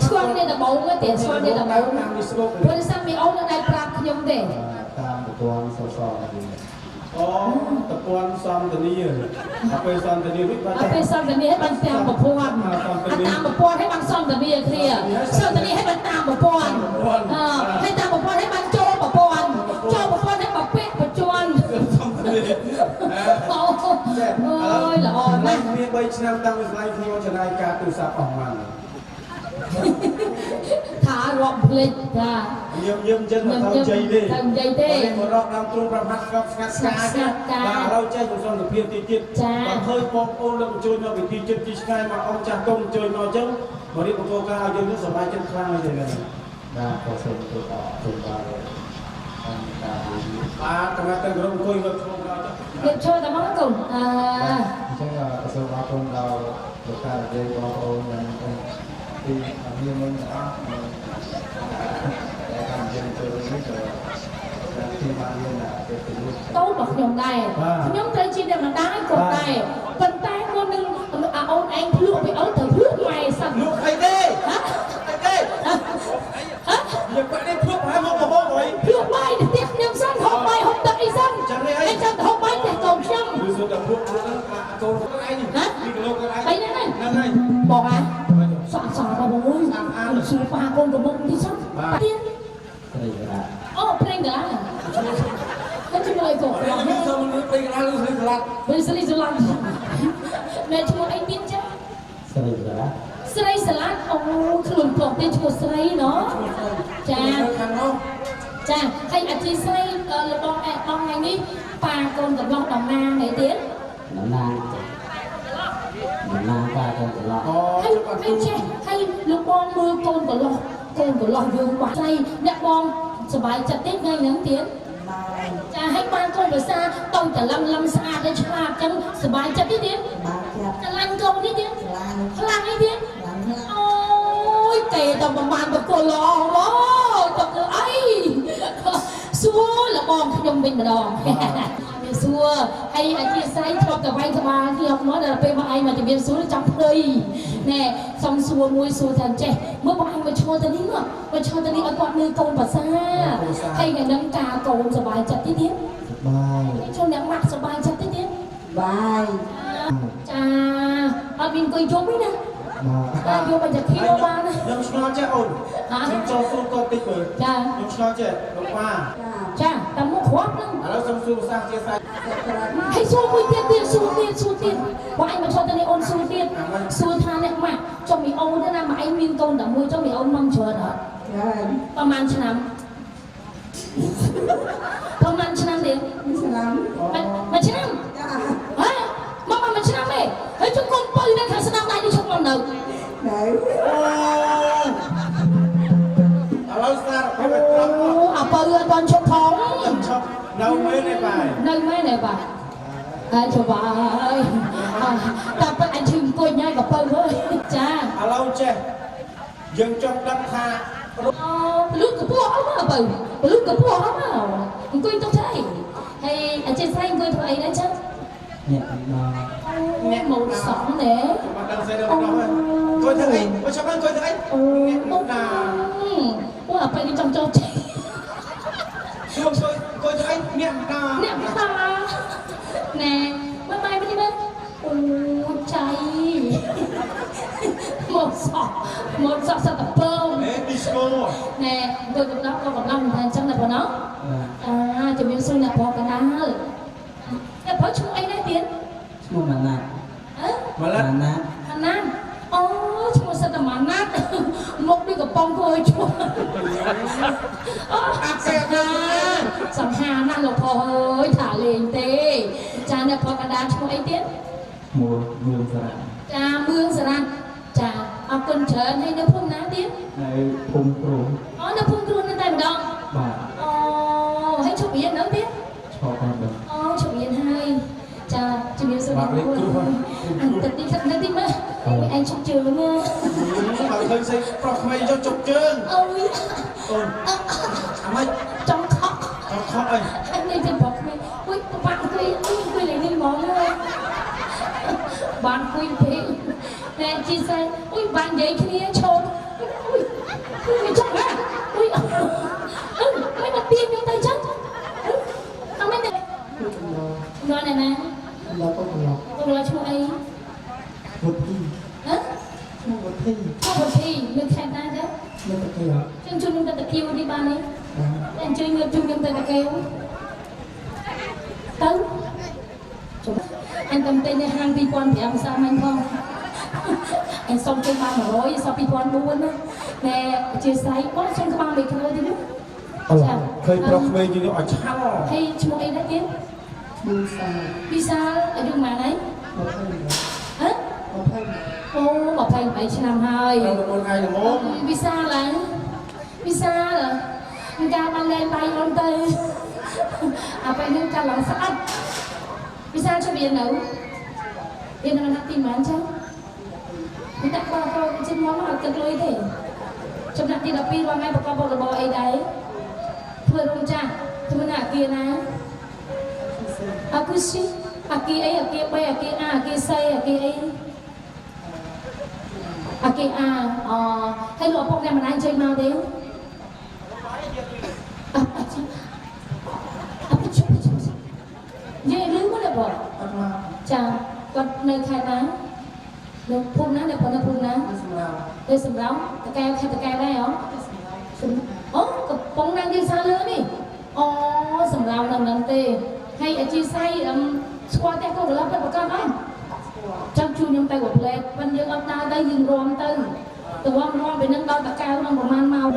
B: ស្គាល់គ្នាដំបូងទេស្គាល់គ្នាដំបូង
I: តាម Facebook
B: ព្រោះដោយសារមីអូននៅដែរប្រាប់ខ្ញុំ ខ្ញុំទេ
J: តាមប្រព័ន្ធសសរនេះ
I: អូ ប្រព័ន្ធសន្តានា ដល់ពេលសន្តានាវិញ បាទ
B: ដល់ពេលសន្តានាឲ្យបានតាមប្រព័ន្ធ តាមប្រព័ន្ធឲ្យបានសន្តានាគ្នា សន្តានាឲ្យបានតាមប្រព័ន្ធ អឺហើយតាមប្រព័ន្ធឲ្យបានចូលប្រព័ន្ធ ចូលប្រព័ន្ធឲ្យបានពាក់ប្រជន់
I: សន្តានា
B: អូ អូយល្អណាស់
I: គ្នា 3ឆ្នាំតាំងពីស្លាយគ្នា ចំណាយការទូរស័ព្ទអស់ម៉ាន
B: ថារាប់ភ្លេច ចា
I: ញឹមញឹមចឹង មិនទៅជ័យទេ
B: ទៅនិយាយទេ
I: មករកដើមទ្រូង ប្រាប់ហាត់ស្ងប់ស្ងាត់ស្កា បាទ ឥឡូវចេះខ្ញុំសុំសុភាពទីទៀត បាទ ឃើញបងប្អូនលើកអញ្ជើញមកពិធីចិត្តទីឆ្ងាយមក អង្គចាស់ទុំអញ្ជើញមកចឹង មករៀបអង្គការឲ្យយើងនឹងសប្បាយចិត្តខ្លាំងហើយទេ?
J: បាទ ក៏សូមទៅអរគុណដល់អង្គការនេះ
I: បាទ កំណត់ទៅក្រុមអង្គុយមកក្នុងដល់ចុះ
B: រៀបចូលតែមកកូន អឺ
J: អញ្ចឹងក៏សូមអរគុណដល់លោកតាយាយបងប្អូននិងទីមានមុនទាំងអស់ ដែលបានយើងចូលនេះ ក៏ខ្ញុំបានមានពេលទៅ
B: កូនរបស់ខ្ញុំដែរ ខ្ញុំត្រូវជាអ្នកម្ដាយកូនដែរ ប៉ុន្តែមុននឹងអាអូនឯងភ្លក់ពីអូន ត្រូវភ្លក់ម៉ែសិន
I: លក់អីទេ
B: ហ៎
I: អីទេ
B: ហ៎
I: យើងបាក់នេះភ្លក់ហើយមកបង អី
B: ភ្លក់បាយទៅផ្ទះខ្ញុំសិន ហូបបាយហូបទឹកអីសិន
I: ចាំនេះអី
B: ហើយចាំទៅហូបបាយផ្ទះកូនខ្ញុំ
I: គឺសុទ្ធតែភ្លក់ ភ្លក់ហ្នឹងកូនខ្លួនឯងនេះ 2គីឡូខ្លួនឯង
B: បីហ្នឹង
I: ហ្នឹងហើយ
B: បងអាសក់សក់បងអើយ សួរប៉ាកូនកំមុំទីសិនទៀត
J: ស្រីកដា
B: អូ ប្រេងកលា ហើយជាមួយកូន
I: ខ្ញុំសូមលឺប្រេងកលា លឺស្លីស្លាត់
B: វិញ ស្លីស្លាត់ ម៉ែឈ្មោះអីទៀតចឹង?
J: ស្រីកដា
B: ស្រីស្លាត់ អូ ខ្លួនប្រុសទៀតឈ្មោះស្រីណោះ ចា
I: ខាងនោះ
B: ចា ហើយអធិស្ឋានរបស់អេបងថ្ងៃនេះ ប៉ាកូនកំឡោះតំណាងអីទៀត?
J: តំណាង តំណាងប៉ាកូនកន្លោះ
I: អូ
B: ហើយហើយចេះហើយលោកបងមើលកូនកន្លោះ កូនកន្លោះយើងបាក់ស្រី អ្នកបងសប្បាយចិត្តទេថ្ងៃហ្នឹងទៀត? ចា ឲ្យបានកូនភាសាទៅតលឹមលឹមស្អាតហើយឆ្លាតចឹង សប្បាយចិត្តទេទៀត? ស្រឡាញ់កូននេះទៀត ខ្លាំងអីទៀត? អូយ គេទៅប្រហែលបកលល្អមកទៅធ្វើអី សួរលបងខ្ញុំវិញម្ដង មានសួរហើយ អធិស្ឋានធ្លាប់តែវាយក្បាលខ្ញុំមក ដល់ពេលមកឯងមកជំរាបសួរចាំភ្លៃណែ សុំសួរមួយ សួរថាចេះមើល បងឯងមកឈរទៅនេះ មកមកឈរទៅនេះឲ្យគាត់មើលកូនភាសា ហើយថ្ងៃហ្នឹងការកូនសប្បាយចិត្តទេទៀត?
J: សប្បាយ
B: ចូលអ្នកម៉ាក់សប្បាយចិត្តទេទៀត?
D: បាយ
B: ចា អត់មានអង្គុយយំទេណា?
J: បាទ
B: យកមកចាខៀវបាន
I: ខ្ញុំឆ្ងល់ចេះអូន ខ្ញុំចូលសួរគាត់តិចមើល
B: ចា
I: ខ្ញុំឆ្ងល់ចេះលោកប៉ា
B: ចា តែមុខគ្រាប់ហ្នឹង
I: ឥឡូវសូមសួរភាសាជាស្រ័យ
B: ហើយសួរមួយទៀតទៀត សួរទៀត សួរទៀត បងឯងមកឈរទៅនេះ អូនសួរទៀត សួរថាអ្នកម៉ាក់ចុះមីអូនទៅណា ម៉ាក់ឯងមានកូនតែមួយ ចុះមីអូនមកច្រើនអត់?
D: ច្រើន
B: ប្រហែលឆ្នាំ ប្រហែលឆ្នាំទៀត
D: ឆ្នាំ
B: មួយឆ្នាំ
D: ចា
B: ហ៎ មកមកមួយឆ្នាំទេហើយ ចុះកូនពៅនៅខាងស្ដាំដៃនេះឈប់មកនៅ
D: នៅ
I: អូ ឥឡូវស្នាភាពឲ្យត្រង់
B: អូ អាពៅអត់ទាន់ឈប់ផង
I: ឈប់នៅមែនទេបាយ?
B: នៅមែនទេបាទ ហើយជប់ហើយ តែពិតអញឈឺអង្គុយញ៉ាំកពៅហើយ ចា
I: ឥឡូវចេះយើងចង់ដឹងថា
B: អូ បលុតកពស់អត់មក បើបលុតកពស់អត់មក អង្គុយទុកធ្វើអីហើយ អធិស្ឋានអង្គុយធ្វើអីដែរចឹង?
J: អ្នកមក
B: អ្នកមកសងណែ
I: មកដឹងស្អីដល់ដល់ហើយ អង្គុយធ្វើអី បើឈប់អង្គុយធ្វើអី
B: អូ
I: អ្នកណា
B: អូ អាពេលនេះចង់ចូលចេះ
I: សួរអង្គុយ អង្គុយធ្វើអី អ្នកណា
B: អ្នកតាណែ មើលបាយនេះមើល អូ ចៃមកសោះ មកសោះសតពើ
I: អេឌីស្កូ
B: ណែ អង្គុយកំឡោះក៏កំឡោះ មិនថាអញ្ចឹងណាបងណោះ អាជំរាបសួរអ្នកប្រុសកណ្ដាល អ្នកប្រុសឈ្មោះអីដែរទៀត?
J: ឈ្មោះម៉ាណា
B: ហ៎
I: ម៉ាឡា
J: ម៉ាណា
B: ម៉ាណា អូ ឈ្មោះសិតតែម៉ាណា មុខដូចកំប៉ុងគោឲ្យឈ្មោះ អូ
I: អាប់តែណា
B: សង្ហាណាស់លោកប្រុសអើយ ថាលេងទេ ចា អ្នកប្រុសកណ្ដាលឈ្មោះអីទៀត?
J: ឈ្មោះមឿងសារ៉ា
B: ចា មឿងសារ៉ា ចា អរគុណច្រើន ហើយនៅភូមិណាទៀត?
J: នៅភូមិគ្រូ
B: អូ នៅភូមិគ្រូនៅតែម្ដង
J: បាទ
B: អូ ហើយជប់រៀននៅទៀត?
J: ឈប់បានដល់
B: អូ ជប់រៀនហើយ ចា ជំរាបសួរ
I: បាទលេខគ្រូ
B: អន្តិចនេះនៅទីមើលឯងជប់ជើងណា
I: បើឃើញស្អីប្រុសក្មេងយកជប់ជើង
B: អូយ
I: អូនអាម៉េច
B: ចង់ខក
I: ចង់ខកអី
B: ហើយនេះទៅប្រុសក្មេង អុយ បាក់អង្គុយ អុយ អង្គុយលេងនេះហ្មងហើយបានអង្គុយពេកណែជីសែ អុយ បាននិយាយគ្នាឈោត អុយ អុយចង់ណា អុយ អឺ មិនមកទៀងខ្ញុំទៅចឹងអត់មែនទេងន់ណាណា
E: លោកកុំលោក
B: កុំលោកឈ្មោះអី
E: វុធី
B: ហ៎
E: ឈ្មោះវុធី
B: ឈ្មោះវុធីនៅខេត្តណាចឹង
E: នៅតាកែវ
B: ចឹងជូនខ្ញុំទៅតាគៀវនេះបានទេអញ្ជើញងើបជូនខ្ញុំទៅតាកែវទៅអញតំទិញនៅហាង2005សាមញ្ញផងអញសុំគេបាន100សល់2004ណាណែអធិស្ឋានបងសុំក្បាលមួយក្លូទៀតណា
I: ចាឃើញប្រុសក្មេងយើងឲ្យឆាល់
B: ហើយឈ្មោះអីដែរទៀត
E: វិសាល
B: វិសាលអាយុប៉ុន្មានហើយហ៎
E: 20
B: អូ28ឆ្នាំហើយ
I: 9ថ្ងៃល្មម
B: វិសាលឡើងវិសាលកាលបានលែងដៃអូនទៅអាពេលនេះកាលឡើងស្អិតវិសាលជម្រាបនៅរៀននៅថ្នាក់ទីប៉ុន្មានចឹងមិនដាក់បាល់កោជិះមកអត់គិតលុយទេចំណាក់ទី12រាល់ថ្ងៃប្រកបមុខរបរអីដែរធ្វើរោងចក្រធ្វើនៅអាគារណាអាគូស៊ីអាគារអីអាគារ B អាគារ A អាគារ C អាគារអីអាគារ A អហើយលោកឪពុកអ្នកម្ដាយចេញមកទេអត់ជប់ជប់និយាយលឺមកទេបងចាគាត់នៅខេត្តណានៅភូមិណានៅភូមិណានៅសំរោងតកែវខេត្តតកែវដែរហ៎អូកំប៉ុងណាយើងសាលើនេះអូសំរោងនៅនឹងទេហើយអធិស្ឋានស្គាល់តែកូនកន្លងពិតប្រកបអត់ចាំជួនខ្ញុំទៅកប្លែកប៉ុន្តែយើងអត់ដើរទៅយើងរំទៅទៅរំរំពីនឹងដល់តកែវនឹងប្រហែលម៉ោង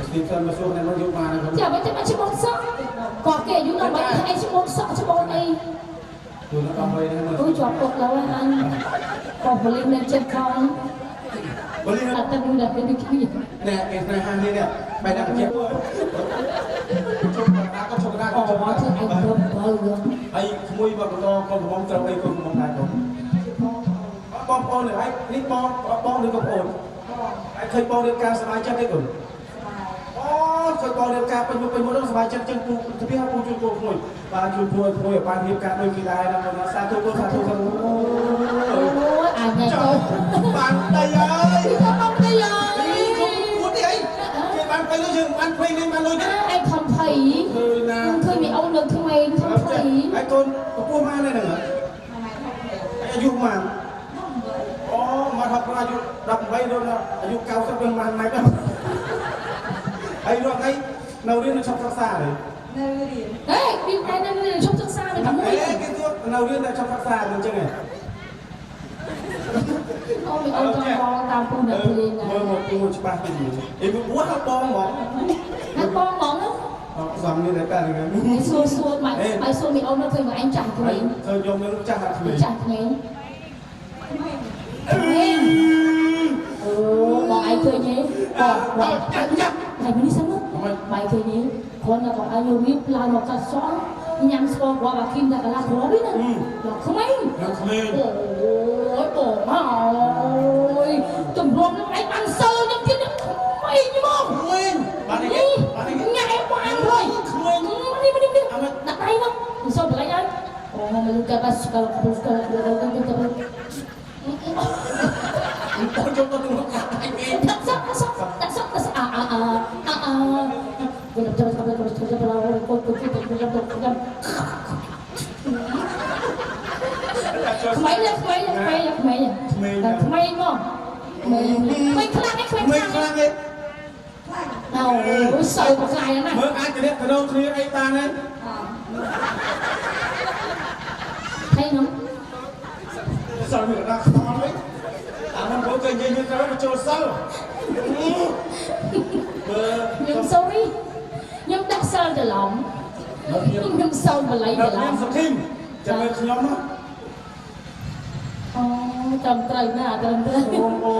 I: ស្ទីសិនមកសួរតែមកយកបាន
B: ចាបើចាំឈ្មោះសក់ក៏គេអាយុ18ថ្ងៃឈ្មោះសក់ឈ្មោះអី
I: ទូដល់18ហ្នឹង
B: អូជាប់ពុកឡើយអញក៏ប៉ូលីសនៅចិត្តខំ
I: ប៉ូលីស
B: អត់ទៅដល់ពេលនេះគ្នា
I: ណែគេស្នេហានេះនេះបែរដាក់ជាជុំដាក់ក៏ជុំដាក់
B: អូមកធ្វើឯងទៅបើ
I: ហើយក្មួយមកបន្តកូនកំងត្រូវអីកូនកំងដែរកូនបងប្អូនហើយនេះបងបងឬក៏ប្អូនហើយឃើញបងរៀបការសប្បាយចិត្តទេកូនអូឃើញបងរៀបការពេញមុខពេញមុខនោះសប្បាយចិត្តចឹងពូទៅពីពូជួយពូក្មួយបាទជួយពូឲ្យក្មួយឲ្យបានរៀបការដូចគេដែរណាសាធុកូនសាធុសាធុ
B: អូយអញញ៉ៃទៅ
I: បានដីហើយ
B: បានដីហើយ
I: គួតទេអីគេបានទៅយើងបានភ្លេងនេះបានលុយទេ
B: ឯងខំភ័យ
I: ឃើញណា
B: ឃើញមីអូននៅក្មេងខំភ័យ
I: ហើយកូនប្រពន្ធម៉ានហ្នឹងអាយុម៉ានអូមកថប់អាយុ18ដល់អាយុ90ដល់ម៉ានម៉ែត្រហើយរកអីនៅរៀននៅឈប់សិក្សាទេ
E: នៅរៀន
B: ហេពីឯនៅរៀនឈប់សិក្សាមិនតែមួយ
I: គេទួនៅរៀនតែឈប់សិក្សាអញ្ចឹងហ៎
B: អូមីអូនចង់បងតាមពូនៅភ្លេងណា
I: មើលមកពូច្បាស់តិចអីពូហៅបងហ្មង
B: ហៅបងហ្មងណា
I: អត់សំនេះតែតែហ្នឹង
B: សួរសួរមកឲ្យសួរមីអូននៅឃើញមកឯងចាស់ក្មេង
I: ឃើញយកនៅចាស់ក្មេង
B: ចាស់ក្មេងក្មេងអូបងឯងឃើញទេបង
I: ចាស់ចាស់
B: ហើយនេះសិនបាយឃើញទេគ្រាន់តែបងឯងរៀបឡើងមកកាត់សក់ញ៉ាំស្ករគ្រាប់អាគីមតែកន្លះគ្រាប់ទេណាដល់ក្មេង
I: ដល់ក្មេង
B: អូយបងហើយទម្រាំនឹងឯងបានសើខ្ញុំទៀតក្មេងហ្មង
I: ក្មេងបានទេបានទេ
B: ញ៉ែបានហើយ
I: ក្មេង
B: នេះនេះនេះដាក់ដៃមកសូមបលៃហើយអូមកកាបាស្កាល់ស្កាល់ទៅទៅទៅ
I: ទៅចូលទៅក្នុងកាត់ដៃគេ
B: ដាក់សក់ដាក់សក់ដាក់សក់ដាក់អាអាអាអាអាគុណចាំចាំចាំចាំចាំកូនកូនកូនកូនកូនក្មេងក្មេងក្មេងក្មេង
I: ក្មេង
B: ក្មេងមកក្មេងក្មេងខ្លាំងក្មេង
I: ក្មេងខ្លាំងឯង
B: អូសើបខ្លាំងណាស់
I: មើលអាចទៅទៅគ្នាអីបានទេ
B: ហើយនោះ
I: សល់មានដាក់ខ្នល់វិញអាមិនព្រោះគេនិយាយយើងត្រូវចូលសិលមើល
B: ខ្ញុំ sorry ខ្ញុំដាក់សិលច្រឡំខ្ញុំសល់បល័យច្រឡំ
I: សុខីមចាំមើលខ្ញុំណា
B: អូត្រឹមត្រូវណាស់ត្រឹមត្រូវ
I: បងអូ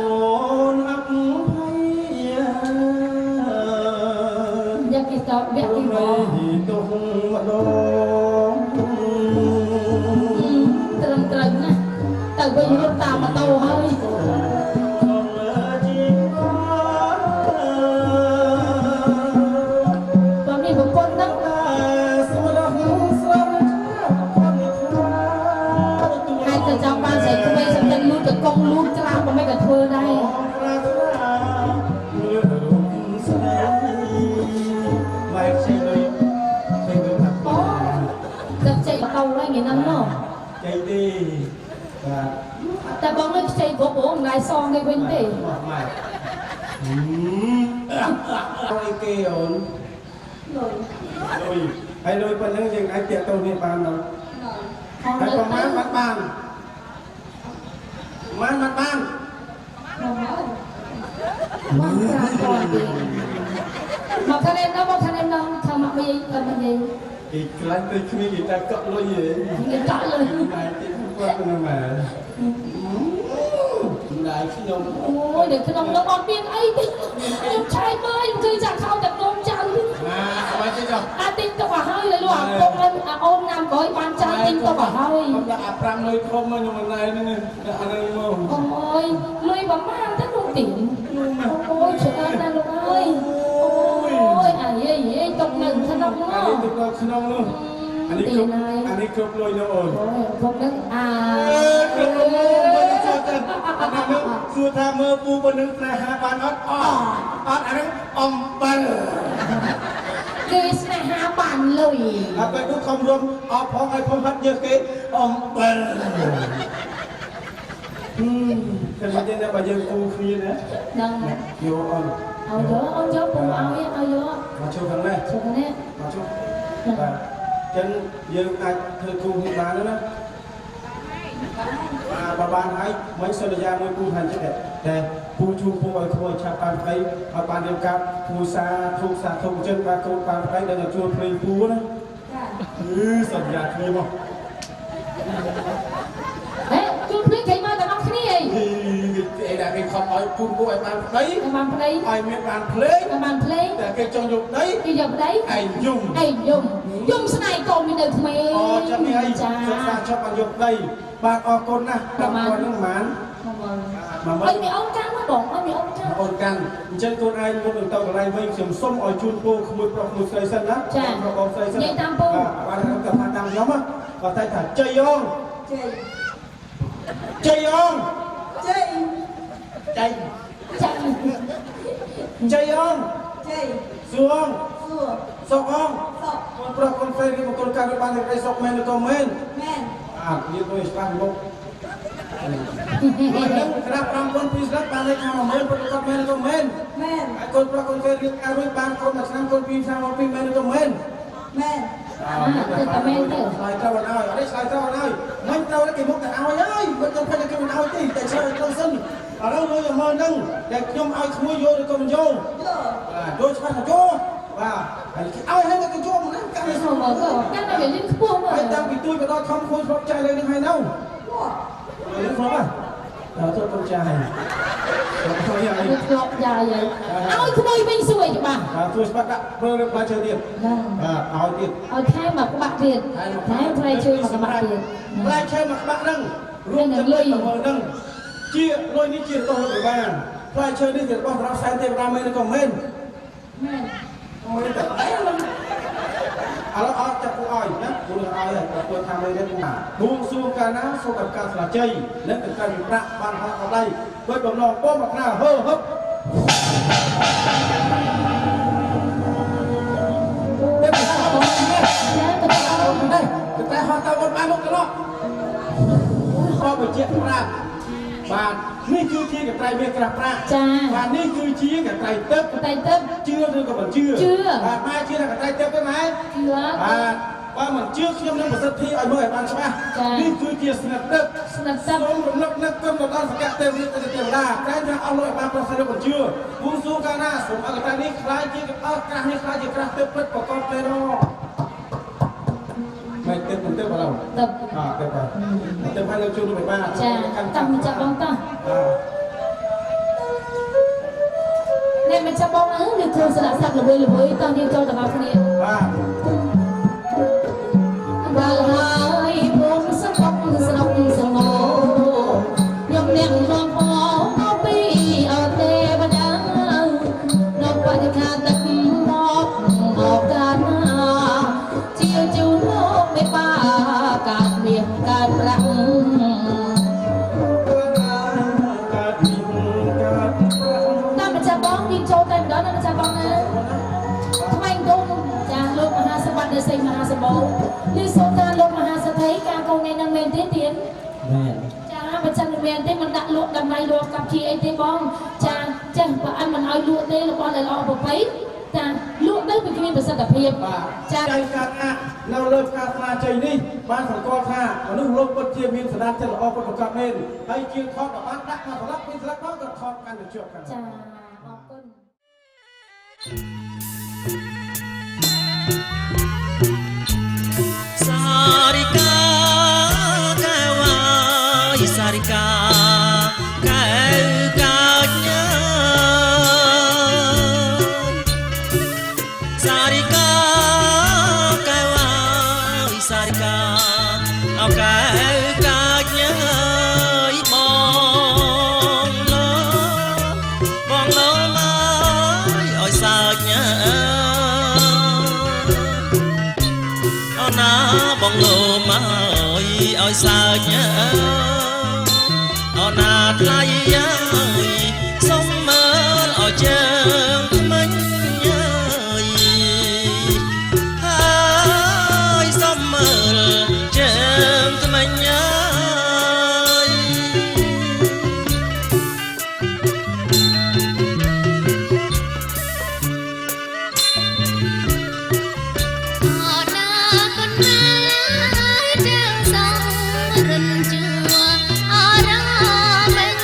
I: នអភ័យ
B: យ៉ាគេតបវាក់គេមក
I: ទុកម្ដង
B: ត្រឹមត្រូវណាស់ទៅវិញរត់តាមម៉ូតូហើយបងនេះប្រពន្ធហ្នឹងហើយទៅចង់បានស្រីក្មេងសំខាន់លូតកកងលូតក្រាបមិនក៏ធ្វើដែរអូទឹកចេកបតោហើយថ្ងៃហ្នឹងមក
I: ចេកទេបាទ
B: តែបងនឹងខ្ចីគ្រប់អូមិនដែរសងគេវិញទេ
I: ម៉ែអីគេអូន
E: លុយ
I: លុយហើយលុយប៉ុណ្្នឹងយើងអាចតាក់ទងនេះបានដល់ហើយប្រហែលបានបានបានបានបាន
B: មកប្រាក់គាត់ទេមកខាងនេះដល់មកខាងនេះដល់ខាងមកវិញទៅមកវិញ
I: គេខ្លាចទៅគ្នាគេតែកក់លុយហ៎
B: គេកក់លុយ
I: តែទីគាត់ហ្នឹងម៉ែម្ដាយខ្ញុំ
B: អូយនៅក្នុងនោះអត់មានអីទេខ្ញុំឆែកមើលខ្ញុំឃើញចាក់ខោតែកូនចៅ
I: ណាអត់ទេចុះ
B: អាទិញទុកឲ្យហើយលុយអាពុកអាអូនណាំក្រោយបានចាយទិញទុកឲ្យហើយ
I: ខ្ញុំដាក់អា5លុយធំមកខ្ញុំមិនណៃហ្នឹងដាក់អាហ្នឹងមក
B: អូយលុយប្រហែលទៅលោកទីអូយច្រើនណាស់លោកអើយអូយអាយយយទុកនៅក្នុងនោះ
I: អានេះទុកនៅក្នុងនោះអានេះគ្រប់អានេះគ្រប់លុយនោះអូន
B: អូយគ្រប់នឹងអា
I: គ្រប់លុយមើលចូលទៅអានេះសួរថាមើលពូប៉ុណ្្នឹងស្នេហាបានអត់អត់អត់អាហ្នឹងអំបិល
B: គេស្នេហាបានលុយ
I: អត់បែបនោះខំរួមអបផងឲ្យផងហាត់យើងគេអំបិលតែមិនទេណាបើយើងគូគ្នាណា
B: ហ្នឹង
I: យកអូន
B: ឲ្យយកអូនយកពូឲ្យឲ្យយក
I: មកចូលខាងនេះ
B: ចូលខាងនេះ
I: មកចូលបាទចឹងយើងអាចធ្វើគូគ្នាបានណាបាទបើបានហើយមិនសន្យាមួយគូថាអញ្ចឹង តែពូជូនពូឲ្យក្មួយឆាប់បានប្តីឲ្យបានរៀបការពូសាធុសាធុអញ្ចឹងបាទកូនបានប្តីដល់ជួលភ្លេងពូណា
E: ចា
I: អឺសន្យាគ្នាមក
B: ហេជួលភ្លេងគេមកទាំងអស់គ្នាអី
I: អីដែលគេខំឲ្យពូពូឲ្យបានប្តី
B: ឲ្យបានប្តី
I: ឲ្យមានបានភ្លេង
B: ឲ្យបានភ្លេង
I: តែគេចង់យកប្តី
B: គេយកប្តី
I: ឯងយំ
B: ឯងយំយំស្នេហ៍កូនមាននៅក្មេង
I: អូចឹងនេះហើយ
B: ចា
I: សិក្សាចប់បានយកប្តីបាទអរគុណណាស់
B: ប្រហែល
I: ហ្នឹងប្រហែល
B: អីមានអូនកាន់មកបងអីមានអូនកាន់
I: អូនកាន់អញ្ចឹងកូនឯងមុននឹងទៅកន្លែងវិញខ្ញុំសូមឲ្យជូនពរក្មួយប្រុសក្មួយស្រីសិនណា
B: ចា
I: ប្រុសបងស្រីសិន
B: និយាយតាមពូ
I: បាទបាទខ្ញុំថាតាមខ្ញុំគាត់តែថាជ័យអង
E: ជ័យ
I: ជ័យអង
E: ជ័យ
I: ជ័យ
B: ចា
I: ជ័យអង
E: ជ័យ
I: សួង
E: សួរ
I: សុកអង
E: សុក
I: កូនប្រុសកូនស្រីរៀបមង្គលការបានសេចក្តីសុខមែនឬក៏មែន
E: មែន
I: អានិយាយទៅច្បាស់មុខនឹងក្រាប5000ពីស្លាប់បានលេខថា10000ប្រកបមែនឬក៏មែន
E: មែន
I: ហើយកូនប្រុសកូនស្រីរៀបការរួចបានកូនមួយឆ្នាំកូនពីរឆ្នាំមកពីរមែនឬក៏មែន
E: មែន
B: ទៅតែមែនទៅ
I: ឆ្លើយត្រូវអត់ឲ្យអត់ទេឆ្លើយត្រូវអត់ឲ្យមិនត្រូវគេមុខតែឲ្យហើយមិនត្រូវគេមិនឲ្យទេតែឆ្លើយត្រូវសិនឥឡូវលុយ10000ហ្នឹងតែខ្ញុំឲ្យក្មួយយកឬក៏មិនយក
E: យក
I: បាទយកច្បាស់ថាយកបាទហើយគេឲ្យហើយគេយកមកកាន់
B: មកមកកាន់តែវាលឿនខ្ពស់មក
I: ហើយតាំងពីទួយទៅដល់ធំក្មួយធ្លាប់ចាយលើនឹងហើយនៅ
E: មក
I: លើធ្លាប់ហ៎ដល់ទៅកូនចាយហើយ
B: ធ្លាប់ចាយហើយឲ្យក្មួយវិញសួរច្បាស់
I: បាទជួយច្បាស់ដាក់មើលលើផ្លែឈើទៀតបាទឲ្យទៀត
B: ឲ្យថែមមកក្បាក់ទៀតថែមផ្លែឈើមកក្បាក់ទៀត
I: ផ្លែឈើមកក្បាក់ហ្នឹងរួមទាំងលុយហ្នឹងជាលុយនេះជារបស់លោកបានផ្លែឈើនេះជារបស់សម្រាប់សែនទេវតាមែនឬក៏មែន
B: មែន
I: មែនតែអីហ្នឹងឥឡូវអត់ចាប់ពូឲ្យណាពូនឹងឲ្យហើយគាត់ធ្វើថាមែនទេពូបួងសួងកាលណាសូមឲ្យការស្លាជ័យនិងកង្កែប្រាក់បានហោះអត់ដៃដោយបំណងពំមកណាហឺហឹបតែតែហោះទៅមុនបានមុខទៅនោះខបញ្ជាក់ប្រាប់បាទនេះគឺជាកត្រៃមាសក្រាស់ប្រាក់
B: ចា
I: បាទនេះគឺជាកត្រៃទឹក
B: កត្រៃទឹក
I: ជឿឬក៏មិនជឿ
B: ជឿ
I: បាទម៉ែជឿថាកត្រៃទឹកទេម៉ែ
B: ជឿ
I: បាទបើមិនជឿខ្ញុំនឹងប្រសិទ្ធិឲ្យមើលឲ្យបានច្បាស់នេះគឺជាស្និតទឹក
B: ស្និតទឹក
I: សូមរំលឹកនឹកគុណដល់សកទេវរាជទេវតាតែថាអស់លុយឲ្យបានប្រសិទ្ធមិនជឿពូស៊ូកាលណាសូមឲ្យកត្រៃនេះខ្លាយជាអស់ក្រាស់នេះខ្លាយជាក្រាស់ទឹកពិតប្រកបទេនោះមិនទឹកមិនទឹកបើឡើយ
B: ទឹក
I: អើទឹកបាទទឹកហើយលោកជួនលោកបាន
B: ចាតាមចាប់បងតោះនេះមិនចាប់បងហ្នឹងឬគ្រូស្ដាប់សាប់ល្វើយល្វើយតោះយើងចូលទាំងអស់គ្នា
I: បាទ
B: ដល់ហើយភូមិសបុកស្រុកសមោខ្ញុំអ្នកនាំមកពីអទេវតានៅបរិខាទឹកមកមកកាណាជាជូនលោកមេបាកាត់មាសកាត់ប្រាក់តាមម្ចាស់បងយើងចូលតែម្ដងណាម្ចាស់បងណាថ្មីគុំចាលោកមហាសម្បត្តិសេមហាសម្បូរនេះសូមថាលោកមហាសទ្ធិការកូននេះនឹងមែនទេទៀន
H: មែន
B: ចាបើចឹងមិនមែនទេមិនដាក់លក់តម្លៃលក់កាប់ជាអីទេបងចាចេះបើអញមិនឲ្យលក់ទេរបស់ដែលល្អប្រពៃចាលក់ទៅវាគ្មានប្រសិទ្ធភាព
I: ចាចៃកាត់ណានៅលើផ្កាស្នាជ័យនេះបានសម្គាល់ថាមនុស្សលោកពិតជាមានសន្តានចិត្តល្អពិតប្រាកដមែនហើយជាងថតក៏បានដាក់មកស្លាប់ពីស្លាប់មកក៏ថតកាន់តែជាប់កាន់
B: ចាអរគុណ
K: សារិកាកែវអើយសារិកាកែវកាចញ៉ាសារិកាកែវអើយសារិកាអោកែវកាចញ៉ាបងលោបងលោមកឲ្យសើចញ៉ាអូណាបងលោមកឲ្យសើចអូណាថ្លៃសុំមើលឲ្យជើងថ្មិញហើយសុំមើលជើងថ្មិញ
F: រិនជឿអរមិញ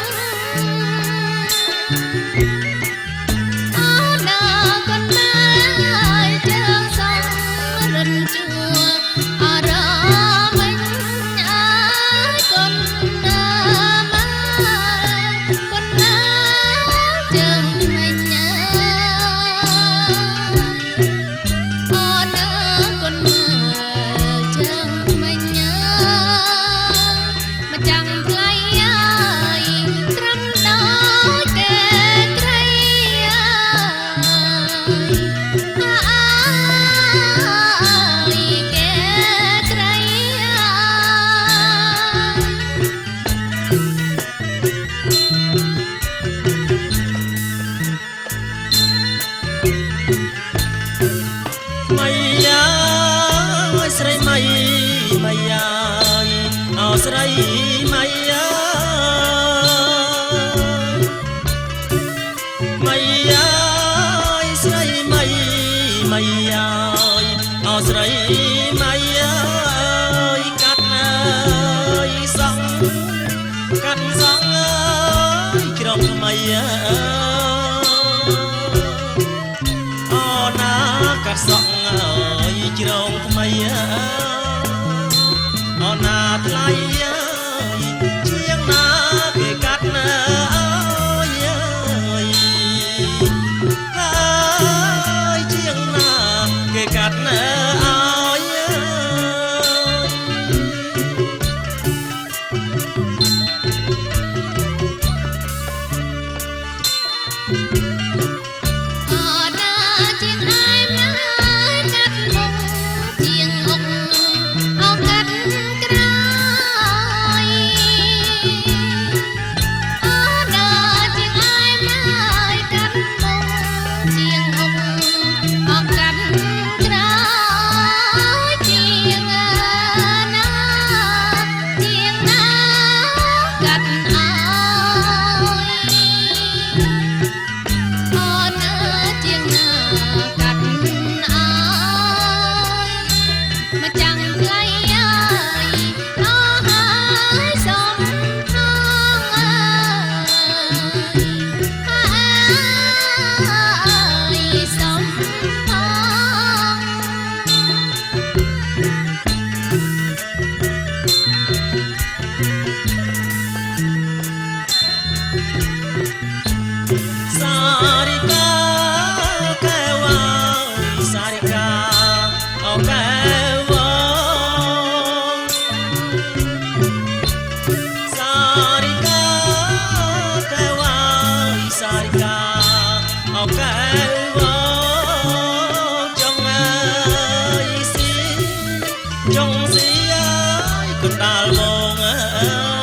K: អូណាកាត់សក់អើយជ្រងថ្មីអូណាថ្លៃអើយជាងណាគេកាត់ណាអើយអើយហើយជាងណាគេកាត់ណាអើយអើយ
F: អណាជាងអែមណាកាត់មុខជាងអុកអោកាត់ក្រោយអណាជាងអែមណាកាត់មុខជាងអុកអោកាត់ក្រោយជាងណាជាងណាកាត់អើយ អូនអើជាងណាកាត់អើយមកចាំងថ្លៃអើយអស់ហើយសំថងអើយហើយសំថង
K: សារិកាកែវអើយសារិកាអូកែវអសារិកាកែវអើយសារិកាអូកែវចង់អើយស៊ីចង់ស៊ីអើយកណ្ដាលមកអើ